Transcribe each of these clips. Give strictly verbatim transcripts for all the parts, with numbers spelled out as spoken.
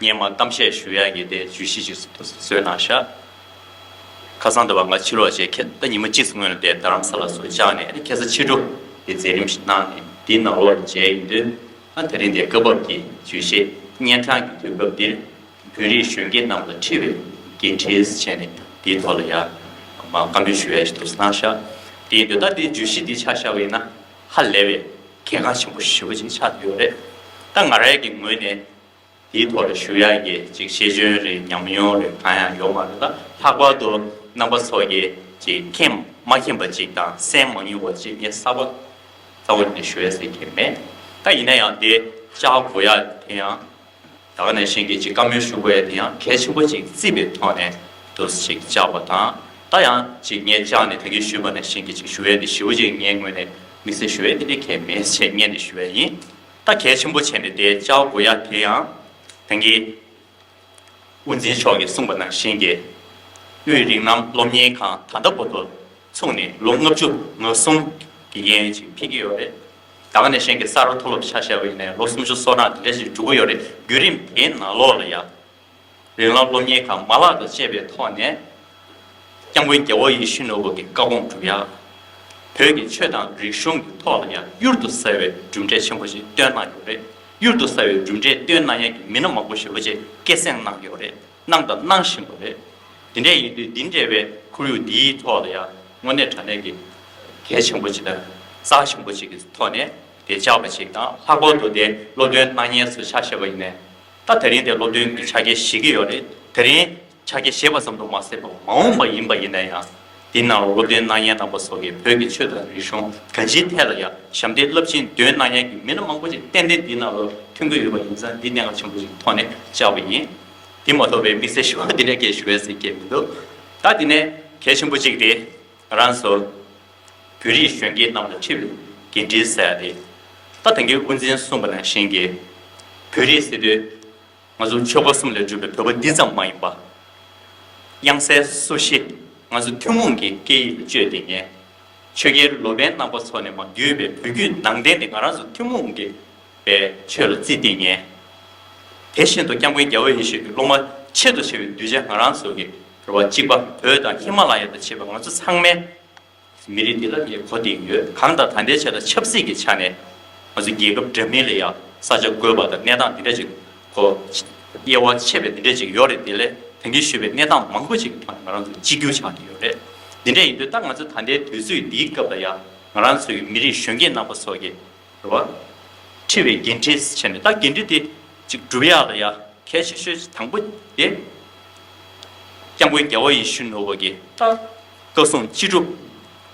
ངས་མར་གཏམ་བཤད་ཞུ་ཡག་གི་དེ་བརྗོད་གཞི་ཅིག་བཟོས་གནང་ཤག་ཁ་སང་དུ་བ་ང་ཕྱི་ལོགས་བྱས་ཁ་ད་ཉི་མ་གཅིག་སྔོན་ལ་དེ་རྡ་རམ་ས་ལ་སོགས་བཅར་ནས་ཁ་སང་ཕྱི་དྲོ་དེ་མཛད་རིམ་ཞིག་གནང་ནས་དེའི་ནང་ལོགས་ལ་མཇལ་ཡོང་དུས། ཨ་དེ་རིང་དེ་སྐབས་བབ་ཀྱི་བརྗོད་གཞི་སྙན་གྲགས་ཀྱི་དུས་སྐབས་འདིར་བོད་རིགས་གཞོན་སྐྱེས་རྣམས་ལ་འཁྲི་བའི་འགན་འཁྲི་བྱས་ནས་དེའི་ཐོག་ལ་ཡ་མར་བཀའ་མོལ་ཞུ་ཡག་ཞིག་འདུག་གནང་ཤག་དེ་ཡིན་དུས་ད་དེའི་བརྗོད་གཞི་འདི་ཆ་བཞག་པ་ཡིན་ན་ཧ་ལས་པའི་གལ་འགངས་ཆེན་པོ་ཞེ་པོ་ཅིག་ཆགས་ཡོད་རེད། ད་ང་རའི་གི་ངོས་ནས། དེའི་ཐོག་ལ་ཞུ་ཡག་གི་ཅིག་ཤེས་འཇོན་རེད། ཉམས་མྱོང་རེད། གང་ཡང་ཡོད་མ་རེད། ད་ལྷག་པར་དུ་རྣམ་པ་ཚོ་གིས་ཅིག་མཁྱེན་མ་མཁྱེན་པ་ཅིག་དང་གསན་མ་མྱོང་བ་ཅིག་ངས་གསལ་པོ་གསལ་པོ་ནས་ཞུ་ཡག་ཟེར་གྱི་མེད། ད་ཡིན་ན་ཡང་དེ་བཅར་དགོས་ཡག་དེ་ཡང་ད་ག་ནང་བཞིན་གྱི་ཅིག་བཀའ་མོལ་ཞུ་དགོས་ཡག་དེ་ཡང་གལ་ཆེན་པོ་ཅིག་བརྩིས་པའི་ཐོག་ནས་འདུག་ཅིག་བཅར་བ་དང་། ད་ཡང་ཅིག་ངས་བཅར་ནས་ད་གིན་ཞུས་པ་ནང་བཞིན་གྱི་ཅིག་ཞུ་ཡག་དེ་ཞེ་པོ་ཅིག་ངའི་ངོས་ནས་དམིགས་བསལ་ཞུ་ཡག་དེ་འདྲ་གང་ཡང་མེད་ཅེས་སྙན་ནས་ཞུ་ཡག་ཡིན། ད་གལ་ཆེན་པོ་བྱས་ནས་དེ་བཅར་དགོས་ཡག་དེ་ཡང་ད་གིན་དབུ་འཛིན་མཆོག་གིས་གསུངས་པ་ནང་བཞིན་གྱི་དབུས་རིགས་ལམ་སློབ་གཉེར་ཁང་ད་ལྟ་བར་དུ་ཚུགས་ནས་ལོ་ལྔ་བཅུ་ང་གསུམ་གྱི་གཡས་གཡོན་ཅིག་ཕེབས་ཀྱི་ཡོད་རེད། ད་ག་ནང་བཞིན་གྱི་ས་རཱ་མཐོ་སློབ་ཆ་བཞག་པ་ཡིན་ནའི་ལོ་སུམ་ཅུ་སོ་གྲངས་དེ་འདྲ་ཞིག་འགྲོ་གི་ཡོད་རེད། བརྒྱུད་རིམ་དེའི་ནང་ལོགས་ལ་ཡང་། རིགས་ལམ་སློབ་གཉེར་ཁང་མ་ལག་དང་བཅས་པའི་ཐོག་ནས། སྐྱབས་མགོན་རྒྱལ་བ་ཡིད་བཞིན་ནོར་བུ་གི་བཀའ་དགོངས་སྒྲུབ་ཡག་བོད་ཀྱི་ཆོས་དང་རིག་གཞུང་གི་ཐོག་ལ་ཡང་གཡུར་དུ་ཟ་བའི་གྲུབ་འབྲས་ཆེན་པོ་ཞིག་བཏོན་གནང་ཡོད་རེད། གཡུར་དུ་ཟ་བའི་གྲུབ་འབྲས་བཏོན་གནང་ཡག་གི་མི་སྣ་མང་པོ་ཞེ་པོ་ཅིག་སྐྱེད་སྲིང་གནང་ཡོད་རེད། གནང་དང་གནང་བཞིན་པ་རེད། དེ་འདྲ་ཡིན་དུས་འདི་འདྲ་བའི་ཁོར་ཡུག་འདིའི་ཐོག་ལ་ཡང་དངོས་གནས་དྲང་གནས་ཀྱི་གལ་ཆེན་པོ་ཅིག་དང་རྩ་ཆེན་པོ་ཅིག་གི་ཐོག་ནས་དེ་བཅར་བ་ཅིག་དང་། ལྷག་པར་དུ་དེ་སློབ་སྟོན་གནང་མཁན་ཚོ་ཆ་བཞག་པ་ཡིན་ནའི། ད་དེ་རིང་དེ་སློབ་སྟོན་གྱི་ཕྱག་འཁྱེར་བཞེས་ཀྱི་ཡོད་རེད། དེ་རིང་ཕྱག་འཁྱེར་བཞེས་པ་ཙམ་དུ་མ་ཟད་པར་མ་འོངས་པ་ཡིན་པ་ཡིན་ན་ཡང་། འདི་ནང་ལ་སློབ་སྟོན་གནང་མཁན་རྣམ་པ་ཚོ་གིས་བོད་ཀྱི་ཆོས་དང་རིག་གཞུང་གང་ཅིའི་ཐད་ལ་ཡང་ཞབས་འདེགས་རླབས་ཆེན་འདོན་གནང་མཁན་གྱི་མི་སྣ་མང་པོ་ཞིག་ཏན་ཏན་འདི་ནང་ལ་ཐོན་གྱི་ཡོད་པ་ཡིན་ཙང་། འདི་གནད་འགག་ཆེན་པོ་ཞིག་ཐོག་ནས་བཅར་བ་ཡིན། དེ་མ་གཏོགས་པའི་དམིགས་བསལ་ཞུ་བ་འདི་འདྲ་སྐད་ཞུ་བའི་ཟེར་སྐད་མི་འདུག་ད་དེ་ནས་གལ་ཆེན་པོ་གཅིག་དེ་ང་རང་ཚོ་བོད་རིགས་གཞོན་སྐྱེས་རྣམས་ལ་འཁྲི་བའི་འགན་འཁྲི་ཟེར་ཡ་དེ། ད་ད་གིན་དབུ་འཛིན་གསུངས་པ་ནང་བཞིན་གྱི་བོད་རིགས་ཟེར་དུས། ང་ཚོ་ཆོལ་ཁ་གསུམ་ལས་གྲུབ་པའི་བོད་པ་འདི་ཙམ་མ་ཡིན་པ། དབྱངས་གསལ་སོ་བཞི། ང་ཚོ་ཐུན་མོང་གི་སྐད་ཡིག་ལ་སྤྱོད་བསྡད་མཁན། ཆོས་རྒྱལ་ལོ་པཎ་རྣམ་པ་ཚོ་ནས་མར་བརྒྱུད་པའི་བོད་བརྒྱུད་ནང་བསྟན་དེ་ང་རང་ཚོ་ཐུན་མོང་གི་པའི་ཆོས་ལ་བརྩི་བསྡད་མཁན། དེ་བཞིན་དུ་སྐྱབས་མགོན་རྒྱལ་བ་ཡིད་བཞིན་གྱི་སློབ་མ་ཆེད་དུ་བྱས་པའི་གདུལ་བྱ་ང་རང་ཚོ་གི་རེ་བ་གཅིག་པ་བོད་དང་ཧི་མ་ལ་ཡ་དང་བཅས་པའི་ང་ཚོ་ཚང་མའི་མི་རིགས་འདི་ལ་ངས་གོ་བདེ་ཡོད། གང་ལྟར་ད་ལྟའི་ཆ་ལ་ཆབ་སྲིད་ཀྱི་ཆ་ནས་ང་ཚོ་རྒྱལ་ཁབ་འདྲ་མིན་ལ་ཡང་ས་ཆ་བགོས་པ་དང་གནས་སྟངས་འདི་འདྲ་ཅིག་གོ་དབྱེ་བ་ཕྱེ་བའི་འདི་འདྲ་ཅིག་ཡོད་རེད། དེ་ལས་ད་གིན་ཞུས་པའི་གནས་སྟངས་མང་པོ་ཅིག་གི་ཐོག་ནས་ང་རང་ཚོ་གཅིག་གྱུར་ཆགས་ཀྱི་ཡོད་རེད། འདི་འདྲ་ཡིན་དུས་ད་ང་ཚོ་ད་ལྟའི་དུས་ཚོད་འདིའི་སྐབས་ལ་ཡང་ང་རང་ཚོའི་མི་རིགས་གཞོན་སྐྱེས་རྣམ་པ་ཚོ་གིས་རེད་བ། འཁྲི་བའི་འགན་འཁྲི་བྱས་ནས་ད་འགན་འཁྲི་དེ་ཅིག་སྒྲུབ་ཡག་ལ་ཡ་གལ་ཆེ་ཤོས་དང་པོ་དེ། སྐྱབས་མགོན་རྒྱལ་བ་ཡིད་བཞིན་ནོར་བུ་གི་ད་བཀའ་གསུང་ཅི་སྒྲུབ་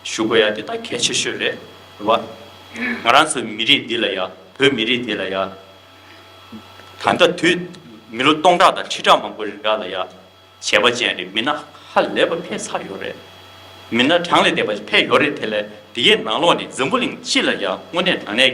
ཞུ་དགོས་ཡ་དེ་ད་གལ་ཆེ་ཤོས་རེད་བ། ང་རང་ཚོའི་མི་རིགས་འདི་ལ་ཡ། བོད་མི་རིགས་འདི་ལ་ཡ། ད་ལྟ་དུས་མི་ལོ་སྟོང་ཕྲག་དང་ཁྲི་ཕྲག་མང་པོ་རིང་ག་ལ་ཡ། བྱས་པ་ཅན་རེད། མི་སྣ་ཧ་ལས་པ་ཕེབས་ཚར་ཡོད་རེད། མི་སྣ་གྲངས་ལས་འདས་པ་ཕེབས་ཡོད་རེད། དེ་ལས་དེ་གའི་ནང་ལོགས་ནས་འཛམ་བུ་གླིང་སྤྱི་ལ་ཡང་དངོས་གནས་དྲང་གནས་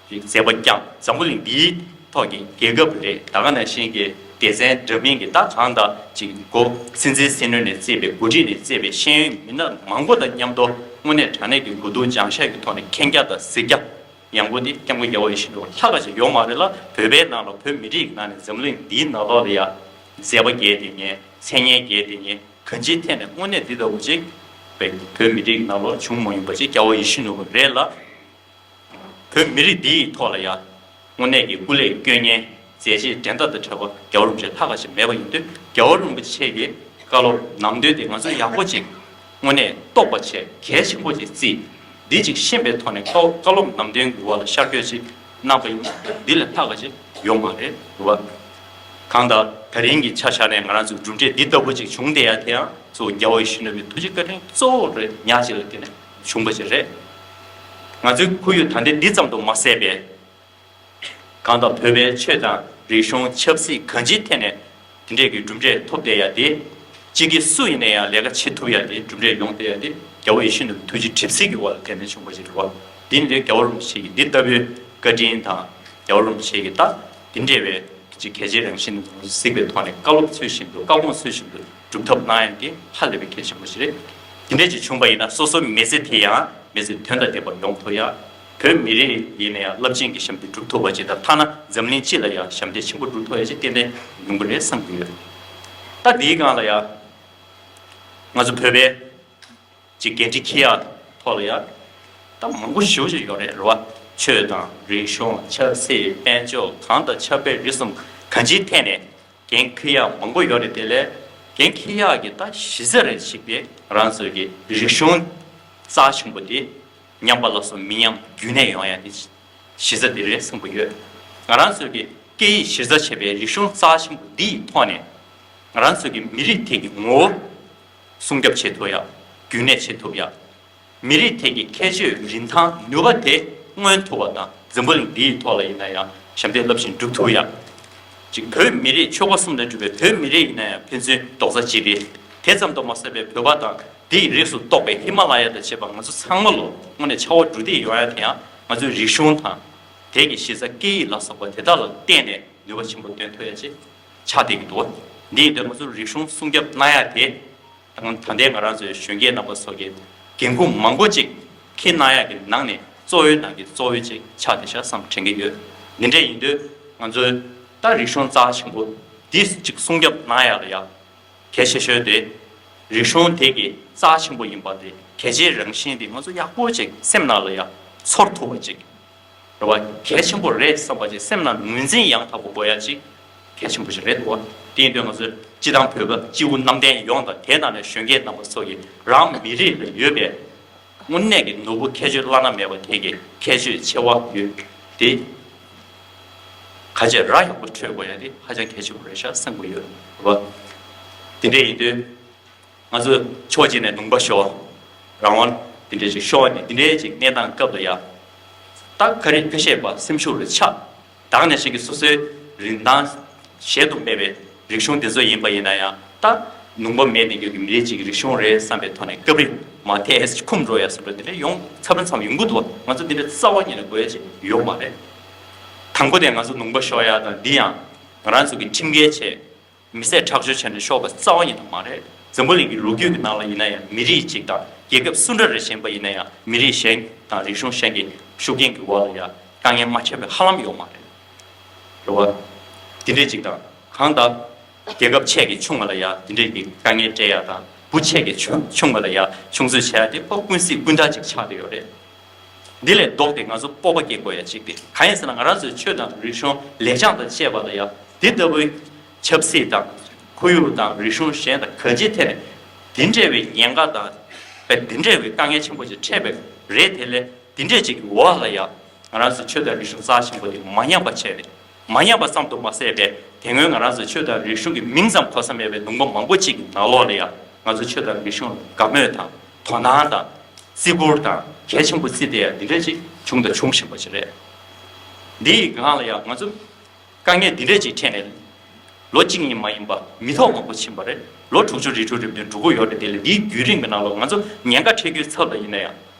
ཀྱི་མཛད་པ་བསྐྱངས། འཛམ་བུ་གླིང་འདིའི་ཐོག་གི་རྒྱལ་ཁབ་རེད། ད་ག་ནང་བཞིན་གྱི་སྡེ་ཚན་འདྲ་མིན་གྱི་ད་གང་ལྟར་ཅིག་འགོ་སྲིད་འཛིན་སྲིད་བློན་ནས་བརྩིས་པའི་འགོ་ཁྲིད་ནས་བརྩིས་པའི་ཤེས་ཡོན་མི་སྣ་མང་པོ་དང་མཉམ་དུ་དངོས་གནས་དྲང་གནས་ཀྱི་དགུ་ཐུག་བྱང་ཤར་གྱི་ཐོག་ནས་མཁྱེན་རྒྱ་དང་གཟིགས་རྒྱ། ཡང་སྒོས་དེ་སྐྱབས་མགོན་རྒྱལ་བ་ཡིད་བཞིན་ནོར་བུ་ལྷག་ག་ཅིག་ཡོད་མ་རེད་ལ། བོད་པའི་ནང་ལ་བོད་མི་རིགས་ནང་ནས་འཛམ་གླིང་འདིའི་ནང་ལོགས་ལ་ཡ་མཛད་པ་རྒྱས་བསྡད་མཁན། མཚན་སྙན་རྒྱས་བསྡད་མཁན། གང་ཅིའི་ཐད་ནས་དངོས་གནས་འདི་ལྟ་བུ་ཅིག་བོད་མི་རིགས་ནང་ལོགས་བྱུང་མ་མྱོང་པ་ཅིག་རྒྱལ་བ་ཡིད་བཞིན་ནོར་བུ་རེད་ལ། བོད་མི་རིགས་འདིའི་ཐོག་ལ་ཡ་དངོས་གནས་ཀྱི་སྐུ་ལས་བསྐྱོན་མཁན་མཛད་རྗེས་འགྲན་ཟླ་དང་བྲལ་བ་རྒྱལ་བ་རིན་པོ་ཆེ་ལྷག་ག་ཅིག་མེད་པ་ཡིན་དུས། རྒྱལ་བ་རིན་པོ་ཆེ་གི་བཀའ་སློབ་ནང་དོན་དེ་ང་ཚོས་ཡག་པོ་ཅིག་དངོས་གནས་རྟོགས་པ་བྱས། གལ་ཆེན་པོ་ཅིག་བརྩིས། འདི་ཅིག་ཤེས་པའི་ཐོག་ནས་བཀའ་བཀའ་སློབ་ནང་དོན་གྱི་འོག་ལ་ཤར་བསྐྱོད་ཅིག་གནང་པ་ཡིན་ན་འདི་ལས་ལྷག་ག་ཅིག་ཡོད་མ་རེད་བ། གང་ལྟར་ད་རིང་གི་ཆ་བཞག་ནས་ང་རང་ཚོའི་གྲུབ་འབྲས་འདི་ལྟ་བུ་ཅིག་བྱུང་བསྡད་ཡ་དེ་ཡང་གཙོ་བོ་རྒྱལ་བ་ཡིད་བཞིན་ནོར་བུའི་ཐུགས་རྗེ་བཀའ་དྲིན་གཙོ་བོ་རེད། ཉག་ཅིག་ལ་བརྟེན་ནས་བྱུང་བ་ཞིག་རེད། ང་ཚོའི་ཁོར་ཡུག་ད་ལྟའི་འདི་ཙམ་དུ་མ་ཟད་པའི། གང་ལྟར་བོད་པའི་ཆོས་དང་རིག་གཞུང་ཆབ་སྲིད་གང་ཅིའི་ཐད་ནས་དེ་འདྲས་ཀྱི་གྲུབ་འབྲས་ཐོབ་བསྡད་ཡ་དེ། སྤྱི་སྒེར་སུ་ཡིན་ན་ཡང་ལས་ཀ་བྱེད་ཐུབ་ཡ་དེ། གྲུབ་འབྲས་ཡོང་བསྡད་ཡ་དེ་རྒྱལ་བ་ཡིད་བཞིན་ནོར་བུའི་ཐུགས་རྗེ་གྲིབ་བསིལ་གྱི་འོག་ལ་བརྟེན་ནས་བྱུང་བ་ཞིག་རེད་བ། འདི་ནི་རྒྱལ་བ་རིན་པོ་ཆེ་གི་འདི་ལྟ་བུའི་བཀའ་དྲིན་དང་། རྒྱལ་བ་རིན་པོ་ཆེ་གི་ད་འདི་འདྲས་པའི་ཅིག་གལ་ཆེའི་རང་བཞིན་གཟིགས་པའི་ཐོག་ནས་བཀའ་སློབ་ཚུལ་བཞིན་དུ། བཀའ་དགོངས་ཚུལ་བཞིན་དུ་སྒྲུབ་ཐབས་གནང་ཡ་དེ་ཧ་ལས་པའི་གལ་ཆེན་པོ་ཞིག་རེད། དེ་འདྲས་ཅིག་བྱུང་བ་ཡིན་ན་སོ་སོའི་མི་ཚེ་དེ་ཡང་མི་ཚེ་དོན་དང་ལྡན་པ་ཡོང་ཐུབ་ཡ། བོད་མི་རིགས་ཡིན་ན་ཡང་རླབས་ཆེན་གྱི་ཞབས་འདེགས་སྒྲུབ་ཐུབ་པ་ཅིག་དང་ཐ་ན་འཛམ་གླིང་སྤྱི་ལ་ཡང་ཞབས་འདེགས་ཆེན་པོ་སྒྲུབ་ཐུབ་ཡ་ཅིག་ཏན་ཏན་ཡོང་གི་རེད་བསམ་གྱི་ཡོད། ད་འདིའི་སྒང་ལ་ཡང་ང་ཚོ་བོད་པའི་ཅིག་འགན་འཁྲི་འཁྱེར་ཡག་ཐོག་ལ་ཡང་ད་མང་པོ་ཞེ་པོ་ཅིག་ཡོད་རེད་རེད་བ། ཆོས་དང་རིག་གཞུང་ཆབ་སྲིད་དཔལ་འབྱོར་གང་དང་ཆབ་དཔལ་རིག་གསུམ་གང་ཅིའི་ཐད་ནས་འགན་འཁྱེར་ཡག་མང་པོ་ཡོད་རེད། དེ་ལས་འགན་འཁྱེར་ཡག་གི་ད་གཞི་རྩ་རེ་ཞིག་དེ་ང་རང་ཚོའི་གི་རིག་གཞུང་རྩ་ཆེན་པོ་དེ་ཉམས་པ་ལ་སོགས་མི་ཉམས་རྒྱུན་གནས་ཡོང་ཡ་དེ་གཞི་རྩ་དེ་རེད་བསམ་གྱི་ཡོད། ང་རང་ཚོའི་གི་སྐད་ཡིག་གཞི་རྩ་བྱས་པའི་རིག་གཞུང་རྩ་ཆེན་པོ་འདི་ཡི་ཐོག་ནས་ང་རང་ཚོའི་གི་མི་རིགས་དེ་གི་ངོ་བོ་སྲུང་སྐྱོབ་བྱེད་ཐུབ་ཡ། རྒྱུན་གནས་བྱེད་ཐུབ་ཡ། མི་རིགས་དེ་གི་ཁྱད་ཆོས་རིན་ཐང་ནུས་པ་དེ་མངོན་ཐུབ་པ་དང་འཛམ་བུ་གླིང་འདིའི་ཐོག་ལ་ཡིན་ན་ཡང་ཞབས་འདེགས་རླབས་ཆེན་སྒྲུབ་ཐུབ་ཡ། ཅིག་བོད་མི་རིགས་ཆོལ་ཁ་གསུམ་དང་འབྲེལ་བའི་བོད་མི་རིགས་ཡིན་ན་ཡང་ཕན་ཚུན་རྡོག་རྩ་གཅིག་སྒྲིལ། དེ་ཙམ་དུ་མ་ཟད་པའི་བོད་པ་དང་དེའི་རིགས་སུ་གཏོགས་པའི་ཧི་མ་ལ་ཡ་དང་བཅས་པ་ང་ཚོ་ཚང་མ་ལོ་དངོས་གནས་ཆ་བ་འགྲོ་བསྡད་ཡོང་ཡ་དེ་ཡང་ང་ཚོའི་རིག་གཞུང་དང་དེ་གི་གཞི་རྩ་སྐད་ཡིག་ལ་སོགས་པ་དེ་དག་ལ་བརྟེན་ནས་ནུས་པ་ཆེན་པོ་འདོན་ཐུབ་ཡ་ཅིག་ཆགས་བསྡད་ཀྱི་འདུག་འདི་ཡིན་དུས་ང་ཚོ་རིག་གཞུང་སྲུང་སྐྱོབ་གནང་ཡ་དེ། ད་ད་ལྟའི་ང་རང་ཚོའི་གཞོན་སྐྱེས་རྣམ་པ་ཚོ་གིས་འགན་ཁུར་མང་པོ་ཅིག་འཁྱེར་གནང་ཡག་གི་ནང་ནས་གཙོ་བོའི་ནང་གི་གཙོ་བོ་ཅིག་ཆགས་བསྡད་ཤག་བསམ་དྲན་གྱི་ཡོད། འདི་འདྲ་ཡིན་དུས་ང་ཚོའི་ད་རིག་གཞུང་རྩ་ཆེན་པོ་འདི་ཅིག་སྲུང་སྐྱོབ་གནང་ཡག་ལ་ཡ་གལ་ཆེ་ཤོས་དེ་རིག་གཞུང་དེ་གི་རྩ་ཆེན་པོ་ཡིན་པ་དེ་གལ་ཆེའི་རང་བཞིན་དེ་ང་ཚོ་ཡག་པོ་ཅིག་སེམས་ནང་ལ་ཡ་ཚོར་ཐུབ་པ་ཅིག་རེད་བ། གལ་ཆེན་པོ་རེད་བསམ་པ་ཅིག་སེམས་ནང་ངོས་འཛིན་ཡང་དག་པོ་དགོས་ཡ་ཅིག་གལ་ཆེན་པོ་ཞིག་རེད་འདུག་བ། དེ་ཡིན་དུས་ང་ཚོ་སྤྱི་བཏང་བོད་པ་སྤྱི་བོ་གནམ་བསྟན་ཡོངས་དང་དེ་ནང་ནས་གཞོན་སྐྱེས་རྣམ་པ་ཚོ་གིས་རང་མི་རིགས་ལ་ཡོད་པའི་དངོས་གནས་ཀྱི་ནོར་བུ་ཁྱད་ཆོས་བླ་ན་མེད་པ་དེ་གི་ཁྱད་ཆོས་ཆེ་བ་ཡོད་དེ། ག་ཅེ་ར་ཡག་པོ་འཕྲོད་དགོས་ཡ་དེ་ཧ་ཅང་གལ་ཆེན་པོ་རེད་ཤག་བསམ་གྱི་ཡོད་རེད་བ། དེ་འདྲ་ཡིན་དུས། ང་ཚོ་ཕྱོགས་གཅིག་ནས་ལུང་པ་ཤོར། རང་དབང་དེ་འདྲས་ཅིག་ཤོར་ནས་དེ་འདྲས་ཅིག་གནས་སྟངས་སྐབས་ལ་ཡ། ད་ག་རེ་ཁ་ཤས་པ་སེམས་ཤུགས་རེ་ཆག་དག་ནས་ཞིག་གི་སོ་སོའི་རིན་ཐང་གཞལ་དུ་མེད་པའི་རིག་གཞུང་དེ་ཚོ་ཡིན་པ་ཡིན་ན་ཡང་ད་ལུང་པ་མེད་ནས་རྒྱུ་གི་མི་རིགས་ཅིག་གི་རིག་གཞུང་རེད་བསམ་པའི་ཐོག་ནས་སྐབས་རིང་མ་ཐེ་ཨེ་སི་འཁུམ་འགྲོ་ཡ་བཟོ་འདྲ་དེ་འདྲས་ཡོང་ཚབ་རིང་ཚབ་ཡོང་གི་འདུག་ང་ཚོ་དེ་འདྲས་རྩ་བ་ཉིད་ནས་དགོས་ཡ་ཅིག་ཡོད་མ་རེད། དང་པོ་དེ་ང་ཚོ་ལུང་པ་ཤོར་ཡ་དང་འདི་ཡང་ང་རང་ཚོ་གི་ཁྲིམས་འགལ་བྱས། མི་བསད་ཁྲག་སྦྱོར་བྱས་ནས་ཤོར་བ་རྩ་བ་ཉིད་དུ་མ་རེད། འཛམ་བུ་གླིང་གི་ལོ་རྒྱུས་ཀྱི་ནང་ལ་ཡིན་ན་ཡང་མི་རིགས་གཅིག་དང་རྒྱལ་ཁབ་སུ་འདྲ་རེ་བཞེངས་པ་ཡིན་ན་ཡང་མི་རིགས་གཞན་དང་རིག་གཞུང་གཞན་གྱི་ཤུགས་རྐྱེན་གྱི་འོག་ལ་ཡང་དཀའ་ངལ་མ་འཕྲད་པའི་ཧ་ལམ་ཡོད་མ་རེད། རེད་བ། དེ་འདྲས་གཅིག་དང་གང་ལྟར་རྒྱལ་ཁབ་ཆེ་གི་ཆུང་བ་ལ་ཡང་དེ་འདྲས་ཀྱི་དཀའ་ངལ་འཕྲད་ཡ་དང་བུ་ཆེ་གི་ཆུང་ཆུང་བ་ལ་ཡང་ཆུང་ཚོད་བྱས་ཡ་དེ་ཕོ་ཀུན་སྲིད་ཀུན་ད་ཅིག་ཆགས་བསྡད་ཡོད་རེད། འདི་ལས་ལྡོག་སྟེ་ང་ཚོ་སྤོབས་པ་སྐྱེ་དགོས་ཡ་གཅིག་དེ་གང་ཡིན་ཟེར་ན་ང་རང་ཚོའི་ཆོས་དང་རིག་གཞུང་ལེགས་བྱང་དང་བཅས་པ་ལ་ཡ་འདི་ལྟ་བུའི་ཆབ་སྲིད་དང་ཁོར་ཡུག་དང་རིག་གཞུང་གཞན་དང་གང་ཅིའི་ཐད་ནས་འདི་འདྲ་བའི་ཉེན་ཁ་དང་བས་འདི་འདྲ་བའི་དཀའ་ངལ་ཆེན་པོ་ཞིག་འཕྲད་པའི་རེད། དེ་ལས་འདི་འདྲ་ཅིག་གི་འོག་ལ་ཡ་ང་རང་ཚོའི་ཆོས་དང་རིག་གཞུང་རྩ་ཆེན་པོ་དེ་མ་ཉམས་པ་བྱས་ནས་མ་ཉམས་པ་ཙམ་དུ་མ་ཟད་པའི་དེ་སྔོན་ང་རང་ཚོའི་ཆོས་དང་རིག་གཞུང་གི་མིང་ཙམ་གོ་ས་མེད་པའི་ལུང་པ་མང་པོ་ཅིག་གི་ནང་ལོགས་ལ་ཡ་ང་ཚོ་ཆོས་དང་རིག་གཞུང་ལ་དགའ་མོས་དང་དོ་སྣང་དང་། བརྩི་བཀུར་དང་གལ་ཆེན་པོ་བརྩི་བསྡད་ཡ་འདི་འདྲ་ཅིག་བྱུང་དང་འབྱུང་བཞིན་པ་ཞིག་རེད། འདི་ཡི་སྒང་ལ་ཡང་ང་ཚོ་དཀའ་ངལ་འདི་འདྲ་ཅིག་འཕྲད་ནས་ལོ་གཅིག་གཉིས་མ་ཡིན་པ་མི་ཐོག་མང་པོ་ཕྱིན་པ་རེད། ལོ་དྲུག་ཅུ་རེ་དྲུག་རེ་བདུན་འགྲོ་གི་ཡོད་རེད། དེ་ལ་འདིའི་བརྒྱུད་རིམ་གྱི་ནང་ལ་ང་ཚོ་ཉེན་ཁ་འཕྲད་རྒྱུའི་ཚབ་ལ་ཡིན་ན་ཡང་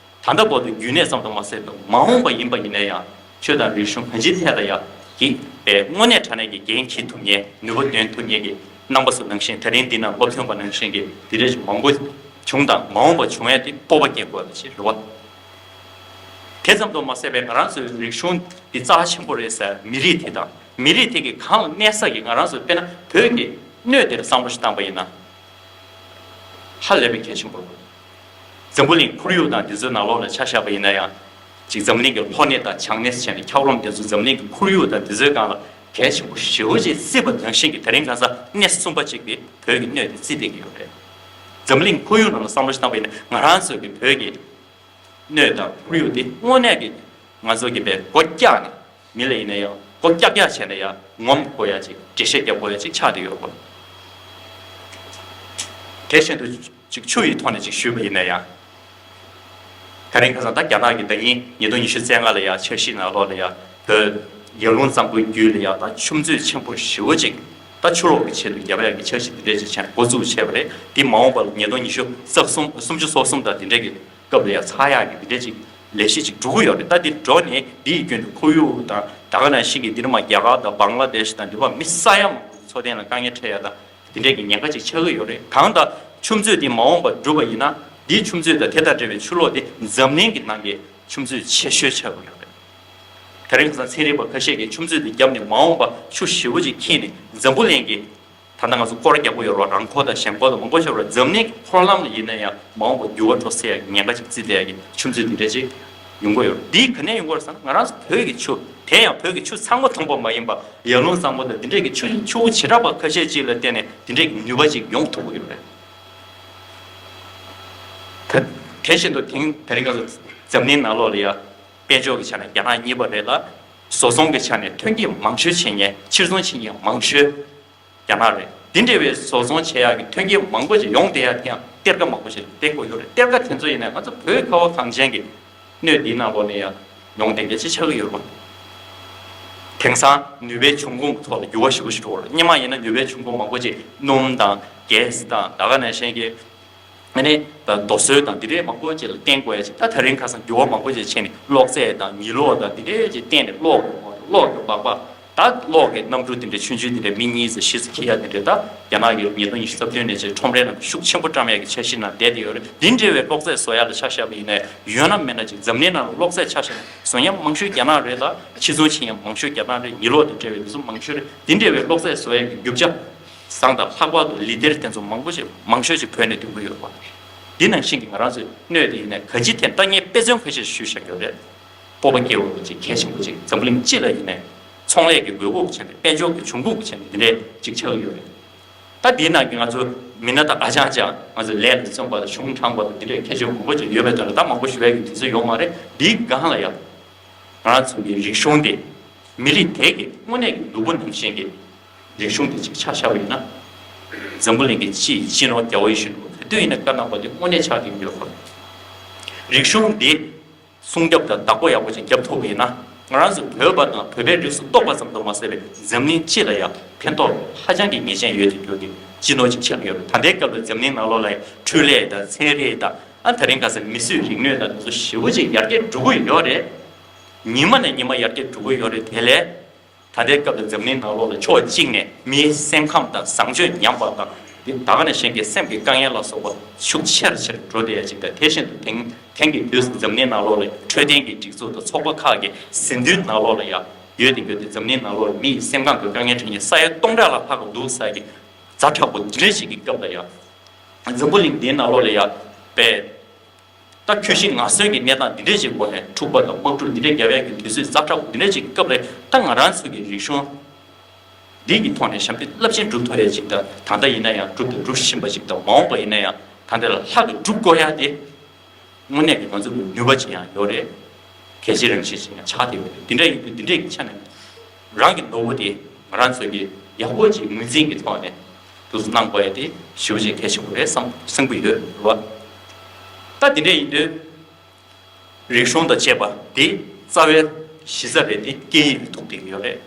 ད་ལྟ་བར་དུ་རྒྱུན་གནས་ཙམ་དུ་མ་ཟད་པར་མ་འོངས་པ་ཡིན་པ་ཡིན་ན་ཡང་ཆོས་དང་རིག་གཞུང་གང་ཅིའི་ཐད་ལ་ཡང་གི་པའི་དངོས་གནས་དྲང་གནས་ཀྱི་འགན་འཁྱེར་ཐུབ་མཁན་ནུས་པ་འདོན་ཐུབ་མཁན་གྱི་རྣམ་པ་ཚོ་ནང་བཞིན་ད་རིང་འདི་ན་སློབ་ཐོན་པ་ནང་བཞིན་གྱི་འདི་འདྲ་ཞིག་མང་པོ་བྱུང་དང་མ་འོངས་པ་བྱུང་ཡ་དེ་སྤོབས་པ་སྐྱེ་དགོས་པ་ཞིག་རེད་བ། དེ་ཙམ་དུ་མ་ཟད་པའི་ང་རང་ཚོའི་རིག་གཞུང་འདི་རྩ་ཆེན་པོ་རེད་ཟེར་མི་རིགས་དེ་དང་མི་རིགས་དེ་གི་གང་ལ་གནས་ས་གི་ང་རང་ཚོ་དཔེར་ན་བོད་ཀྱི་སྣོད་དེར་བསམ་བློ་ཞིག་བཏང་པ་ཡིན་ན། ཧ་ལས་པའི་གལ་ཆེན་པོ་རེད། འཛམ་བུ་གླིང་ཁོར་ཡུག་དང་འདི་ཚོའི་ནང་ལོགས་ལ་ཆ་བཞག་པ་ཡིན་ན་ཡང་། ཅིག་འཛམ་གླིང་གི་ལྷོ་གནས་དང་བྱང་གནས་བྱས་ནས་འཁྱགས་རོམ་འདི་ཚོ་འཛམ་གླིང་གི་ཁོར་ཡུག་དང་འདི་ཚོའི་སྒང་ལ་གལ་ཆེན་པོ་ཞེ་པོ་ཅིག་བརྩིས་པ་ནང་བཞིན་གྱི་དེ་རིང་ཁ་སང་གནས་གསུམ་པ་ཅིག་དེ་བོད་ཀྱི་སྣོད་དེ་བརྩིས་བསྡད་ཀྱི་ཡོད་རེད། འཛམ་གླིང་ཁོར་ཡུག་ནང་ལ་བསམ་བློ་ཞིག་བཏང་པ་ཡིན་ན་ང་རང་ཚོ་གི་བོད་ཀྱི་སྣོད་དང་ཁོར་ཡུག་དེ་དངོས་གནས་ཀྱི་ང་ཚོ་གི་བས་སྒོ་བཀྱག་ནས། མི་ལ་ཡིན་ན་ཡང་སྒོ་ཀྱག་ཀྱག་བྱས་ན་ཡང་ངོམ་དགོས་ཡ་ཅིག་འགྲེལ་བཤད་རྒྱག་དགོས་ཡ་ཅིག་ཆགས་བསྡད་ཡོད་རེད། དེ་བཞིན་དུ་ཅིག་ཆུ་ཡི་ཐོག་ནས་ཅིག་ཞུས་པ་ཡིན་ན་ཡང་། ད་རིང་ཁ་སང་ད་རྒྱ་ནག་གི་ཟླ་ཉིན་ཉིས་སྟོང་ཉི་ཤུ་རྩ་ལྔ་ལ་ཡང་འཆར་གཞི་ནང་ལོགས་ལ་ཡང་བོད་ཡར་ཀླུང་གཙང་པོའི་རྒྱུད་ལ་ཡང་ད་ཆུ་མཛོད་ཆེན་པོ་ཞེ་པོ་ཅིག་ད་ཆུ་ལོག་གི་ཆེད་དུ་རྒྱབ་ཡ་གི་འཆར་གཞི་འདི་འདྲས་ཅིག་བྱས་ནས་འགོ་བཙུགས་བྱས་པ་རེད། འདི་མ་འོངས་པར་ཉིས་སྟོང་ཉི་ཤུ་རྩ་གསུམ་སུམ་ཅུ་སོ་གསུམ་དང་འདི་འདྲས་ཀྱི་སྐབས་ལ་ཡང་ཚར་ཡག་གི་འདི་འདྲས་ཅིག་ལས་གཞི་ཅིག་འགྲོ་གི་ཡོད་རེད། ད་འདི་འགྲོ་ནས་འདི་ཡི་རྒྱུན་དུ་ཁོར་ཡུག་དང་ད་ག་ནང་བཞིན་གྱི་འདིར་མ་རྒྱ་གར་དང་བང་ལ་དེཤ་དང་འདི་བ་མི་ས་ཡ་མང་པོ་འཚོ་རྟེན་ལ་དཀའ་ངལ་འཕྲད་ཡ་དང་འདི་འདྲས་ཀྱི་ཉེན་ཁ་ཅིག་ཆགས་ཀྱི་ཡོད་རེད། གང་ལྟར་ཆུ་མཛོད་འདི་མ་འོངས་པར་འགྲུབ་པ་ཡིན་ན་འདིའི་ཆུ་མཛོད་དང་དེ་དང་འབྲེལ་བའི་ཆུ་ལོག་འདི་འཛམ་གླིང་གི་ནང་གི་ ཆུ་མཛོད་ཆེ་ཤོས་ཆགས་ཀྱི་ཡོད་རེད། དེ་རིང་ཁ་སང་ཚན་རིག་པ་ཁ་ཤས་ཀྱིས་ཆུ་མཛོད་དེ་བརྒྱབ་ནས་མ་འོངས་པ་ཆུ་ཞེ་པོ་ཅིག་འཁྱིལ་ནས་འཛམ་བུ་གླིང་གི། ད་ལྟ་ང་ཚོ་སྐོར་རྒྱག་གི་ཡོད་རེད་བ། རང་འཁོར་དང་གཞན་འཁོར་དང་མང་པོ་ཞིག་ཡོད་རེད། འཛམ་གླིང་གི་འཁོར་ལམ་ལ་ཡིན་ན་ཡང་མ་འོངས་པ་འགྱུར་བ་འགྲོ་སྲིད་ཡག་གི་ཉེན་ཁ་ཅིག་བརྩི་བསྡད་ཡག་གི་ཆུ་མཛོད་འདི་འདྲ་ཅིག་ཡོང་གི་ཡོད་རེད། འདི་ག་ནས་ཡོང་གི་རེད་ཟེར་ན། ང་རང་ཚོ་བོད་ཀྱི་ཆུ་དེ་ཡང་བོད་ཀྱི་ཆུ་ཚང་མ་འཐུང་པ་མ་ཡིན་པ། ཡར་ཀླུང་གཙང་པོ་དང་འདི་འདྲས་ཀྱི་ཆུ་ཆུ་བོ་བྱེ་བྲག་པ་ཁ་ཤས་ཅིག་ལ་བརྟེན་ནས་འདི་འདྲས་ཀྱི་ནུས་པ་ཅིག་ཡོང་ཐུབ་ཀྱི་ཡོད་རེད། དེ་དེ་བཞིན་དུ་དེང་དེ་རིང་ང་ཚོ་འཛམ་གླིང་ནང་ལོགས་ལ་ཡ་དཔལ་འབྱོར་གྱི་ཆ་ནས་རྒྱ་ནག་གཉིས་པ་རེད་ལ། བཟོ་ཚོང་གི་ཆ་ནས་ཐོན་སྐྱེད་མང་ཤོས་བྱེད་མཁན། ཕྱིར་ཚོང་བྱེད་མཁན་མང་ཤོས་རྒྱ་ནག་རེད། འདི་འདྲ་བའི་བཟོ་ཚོང་བྱེད་ཡག་གི་ཐོན་སྐྱེད་མང་པོ་ཞིག་ཡོང་བསྡད་ཡག་དེ་ཡང་གཏེར་ཁ་མང་པོ་ཞིག་ལ་བརྟེན་དགོས་ཡོད་རེད། གཏེར་ཁ་དེ་ཚོ་ཡིན་ན་ང་ཚོ་བོད་ཁ་བ་གངས་ཅན་གྱི་སྣོད་འདིའི་ནང་ལོགས་ནས་ཡང་ཡོང་བསྡད་མཁན་ཅིག་ཆགས་ཀྱི་ཡོད་རེད། དེང་སང་ནུས་པའི་འབྱུང་ཁུངས་ཀྱི་ཐོག་ལ་འགྱུར་བ་ཞེ་པོ་ཞིག་འགྲོ་གི་རེད། སྔོན་མ་ཡིན་ན་ནུས་པའི་འབྱུང་ཁུངས་མང་པོ་ཅིག་སྣུམ་དང་གྷེ་སི་དང་ད་ག་ནང་བཞིན་གྱི། ཨ་ནི་ད་རྡོ་སོལ་དང་འདི་འདྲའི་མང་པོ་ཅིག་ལ་བརྟེན་དགོས་ཡ་ཅིག་ད་དེ་རིང་ཁ་སང་འགྱུར་བ་མང་པོ་ཅིག་ཕྱིན་ནས་གློག་རྫས་དང་ཉི་གློག་དང་འདི་འདྲའི་ཅིག་བརྟེན་ནས་གློག་གི་གློག་གི་སྦག་སྦག་ད་གློག་གི་གནམ་གྲུ་འདི་འདྲའི་ཆུང་ཆུང་འདི་འདྲའི་མི་གཉིས་ཙམ་བཞི་ཙམ་འཁྱེར་ཡ་འདི་འདྲའི། ད་རྒྱ་ནག་གི་ཉིས་སྟོང་ཉི་ཤུ་རྩ་བདུན་ནས་ཅིག་ཁྲོམ་རའི་ནང་ཤུགས་ཆེན་པོ་བཀྲམ་ཡ་གི་འཆར་གཞི་ནང་བསྡད་དེ་ཡོད་རེད། འདི་འདྲའི་བའི་གློག་རྫས་བཟོ་ཡ་ལ་ཆ་བཞག་པ་ཡིན་ན་ཡང་། ཡོད་ན་མེད་ན་ཅིག་འཛམ་གླིང་ནང་ལ་གློག་རྫས་ཆ་བཞག་ན་བཟོ་མཁན་མང་ཤོས་རྒྱ་ནག་རེད་ལ། ཕྱིར་ཚོང་བྱེད་མཁན་མང་ཤོས་རྒྱ་ནག་རེད། ཉི་གློག་དང་འབྲེལ་བའི་འདི་ཚོ་མང་ཤོས་རེད། འདི་འདྲའི་བའི་གློག་རྫས་བཟོ་ཡ་གི་རྒྱུ་ཆ་བཟང་དང་ལྷག་པར་དུ་ལི་ཐེར་དེ་ཚོ་མང་པོ་ཞིག་མང་ཤོས་ཅིག་བོད་ནས་ཐོན་གྱི་ཡོད་པ། འདི་ནང་བཞིན་གྱི་ང་རང་ཚོའི་སྣོད་དེ་ཡིན་ནའི་ག་ཅི་ཐད་ལྟ་ངས་དཔེ་མཚོན་ཁ་ཤས་ཞུས་བཞག་ཡོད་རེད། སྤོབས་པ་སྐྱེ་བོ་ཅིག་གལ་ཆེན་པོ་ཅིག་འཛམ་གླིང་སྤྱི་ལ་ཡིན་ནའི་ཚོང་ལས་ཀྱི་དགོས་མཁོ་གི་ཆ་ནས། དཔལ་འབྱོར་གྱི་འབྱུང་ཁུངས་ཀྱི་ཆ་ནས་འདི་འདྲའི་ཅིག་ཆགས་ཀྱི་ཡོད་རེད། ད་འདིའི་ནང་གི་ང་ཚོ་མི་སྣ་དང་ཨ་ཅང་ཅང་ང་ཚོ་ལས་ལ་བརྩོན་པ་དང་གཞུང་དྲང་པ་དང་འདི་འདྲའི་ཁྱད་ཆོས་མང་པོ་ཅིག་ཡོད་པའི་དོན་ལ་ད་མང་པོ་ཞུ་བའི་གི་དུས་ཚོད་ཡོད་མ་རེད། འདིའི་སྒང་ལ་ཡང་ང་རང་ཚོ་གི་རིག་གཞུང་དེ་མི་རིགས་དེ་གི་དངོས་གནས་ཀྱི་ནོར་བུ་ནང་བཞིན་གྱི་རིག་གཞུང་དེ་ཅིག་ཆ་བཞག་པ་ཡིན་ན། འཛམ་བུ་གླིང་གི་སྤྱི་ཡི་སྤྱི་ནོར་རྒྱལ་བ་ཡིད་བཞིན་ནོར་བུ་ག་དུས་ཡིན་ན་བཀའ་གནང་བ་དེ་དངོས་གནས་ཆགས་ཀྱི་ཡོད་པ། རིག་གཞུང་འདི་སྲུང་སྐྱོབ་དང་བདག་པོ་ཡག་པོ་ཅིག་བརྒྱབ་ཐུབ་པ་ཡིན་ན། ང་རང་ཚོ་བོད་པ་དང་བོད་པའི་རིགས་སུ་གཏོགས་པ་ཙམ་དུ་མ་ཟད་པའི་འཛམ་གླིང་སྤྱི་ལ་ཡང་ཕན་ཐོགས་ཧ་ཅང་གི་ངེས་ཅན་ཡོད་དེ་འགྱུར་གྱི་སྤྱི་ནོར་ཅིག་ཆགས་ཡོད་རེད། ད་ལྟའི་སྐབས་ལ་འཛམ་གླིང་ནང་ལོགས་ལ་འཕྲུལ་ལས་དང་ཚན་རིག་དང་། ཨ། དེ་རིང་ཁ་སང་མིས་བཟོས་རིག་ནུས་དང་དེ་ཚོ་ཞེ་པོ་ཅིག་ཡར་རྒྱས་འགྲོ་གི་ཡོད་རེད། ཉི་མ་ནས་ཉི་མ་ཡར་རྒྱས་འགྲོ་གི་ཡོད་རེད། དེ་ལས། ད་ལྟའི་སྐབས་ལ་འཛམ་གླིང་ནང་ལོགས་ལ་ཕྱོགས་གཅིག་ནས་མིའི་སེམས་ཁམས་དང་བཟང་སྤྱོད་ཉམས་པ་དང་། དེ་ད་ག་ནང་བཞིན་གྱི་སེམས་ཀྱི་དཀའ་ངལ་ལ་སོགས་པ་ཤུགས་ཆེ་རུ་ཆེ་རུ་འགྲོ་བསྡད་ཡ་ཅིག་དང་། དེ་བཞིན་དུ་དེང་དེང་གི་དུས་སུ་འཛམ་གླིང་ནང་ལོགས་ལ་འཕྲོད་བསྟེན་གྱི་སྒྲིག་འཛུགས་དང་ཚོགས་པ་ཁག་གི་ཟིན་ཐོའི་ནང་ལོགས་ལ་ཡང་ཡོད་དེ་ཡོད་དེ། འཛམ་གླིང་ནང་ལོགས་ལ་མིའི་སེམས་ཁམས་ཀྱི་དཀའ་ངལ་འཕྲད་མཁན་ས་ཡ་སྟོང་ཕྲག་ལ་ལྷག་གི་འདུག་ཟེར་གྱི་ཛ་དྲག་པོ་འདི་འདྲ་ཞིག་གི་སྐབས་ལ་ཡང་། འཛམ་བུ་གླིང་འདིའི་ནང་ལོགས་ལ་ཡང་པས། ད་ཁྱོད་ཤི་ང་གསོན་གྱི་གནས་སྟངས་འདི་འདྲས་ཅིག་སྒོ་ནས་འཁྲུག་པ་དང་དམག་འཁྲུག་འདི་འདྲས་བརྒྱབ་ཡག་གི་དུས་ཚོད་ཛ་དྲག་པོ་འདི་འདྲས་ཅིག་གི་སྐབས་ལ། ད་ང་རང་ཚོ་གི་རིག་གཞུང་འདི་གི་ཐོག་ནས་ཞབས་འདེགས་རླབས་ཆེན་སྒྲུབ་ཐུབ་ཡག་ཅིག་དང་། ད་ལྟ་ཡིན་ན་ཡང་སྒྲུབ་དང་སྒྲུབ་བཞིན་པ་ཅིག་དང་། མ་འོངས་པ་ཡིན་ན་ཡང་ད་ལྟ་ལས་ལྷག་གི་སྒྲུབ་དགོས་ཡག་དེ་དངོས་གནས་ཀྱི་ང་ཚོ་གི་ནུས་པ་ཅིག་ཡང་ཡོད་རེད། གལ་ཆེ་རང་བཞིན་ཅིག་ཡང་ཆགས་བསྡད་ཡོད་རེད། འདི་འདྲ་ཡིན་དུས་འདི་འདྲས་ཀྱི་ཆ་ནས་རང་གི་ནོར་བུ་དེ་ང་རང་ཚོ་གི་ཡག་པོ་ཅིག་ངོས་འཛིན་གྱི་ཐོག་ནས། དུས་སུ་གནང་དགོས་ཡ་དེ་ཞེ་པོ་ཅིག་གལ་ཆེན་པོ་རེད་བསམ་བསམ་གྱི་ཡོད་རེད་བ། ད་དེ་འདྲ་ཡིན་དུས་རིག་གཞུང་དང་བཅས་པ་དེ་རྩ་བའི་གཞི་རྩ་རེད། དེ་སྐད་ཡིག་ལ་ཐུག་བསྡད་ཀྱི་ཡོད་རེད།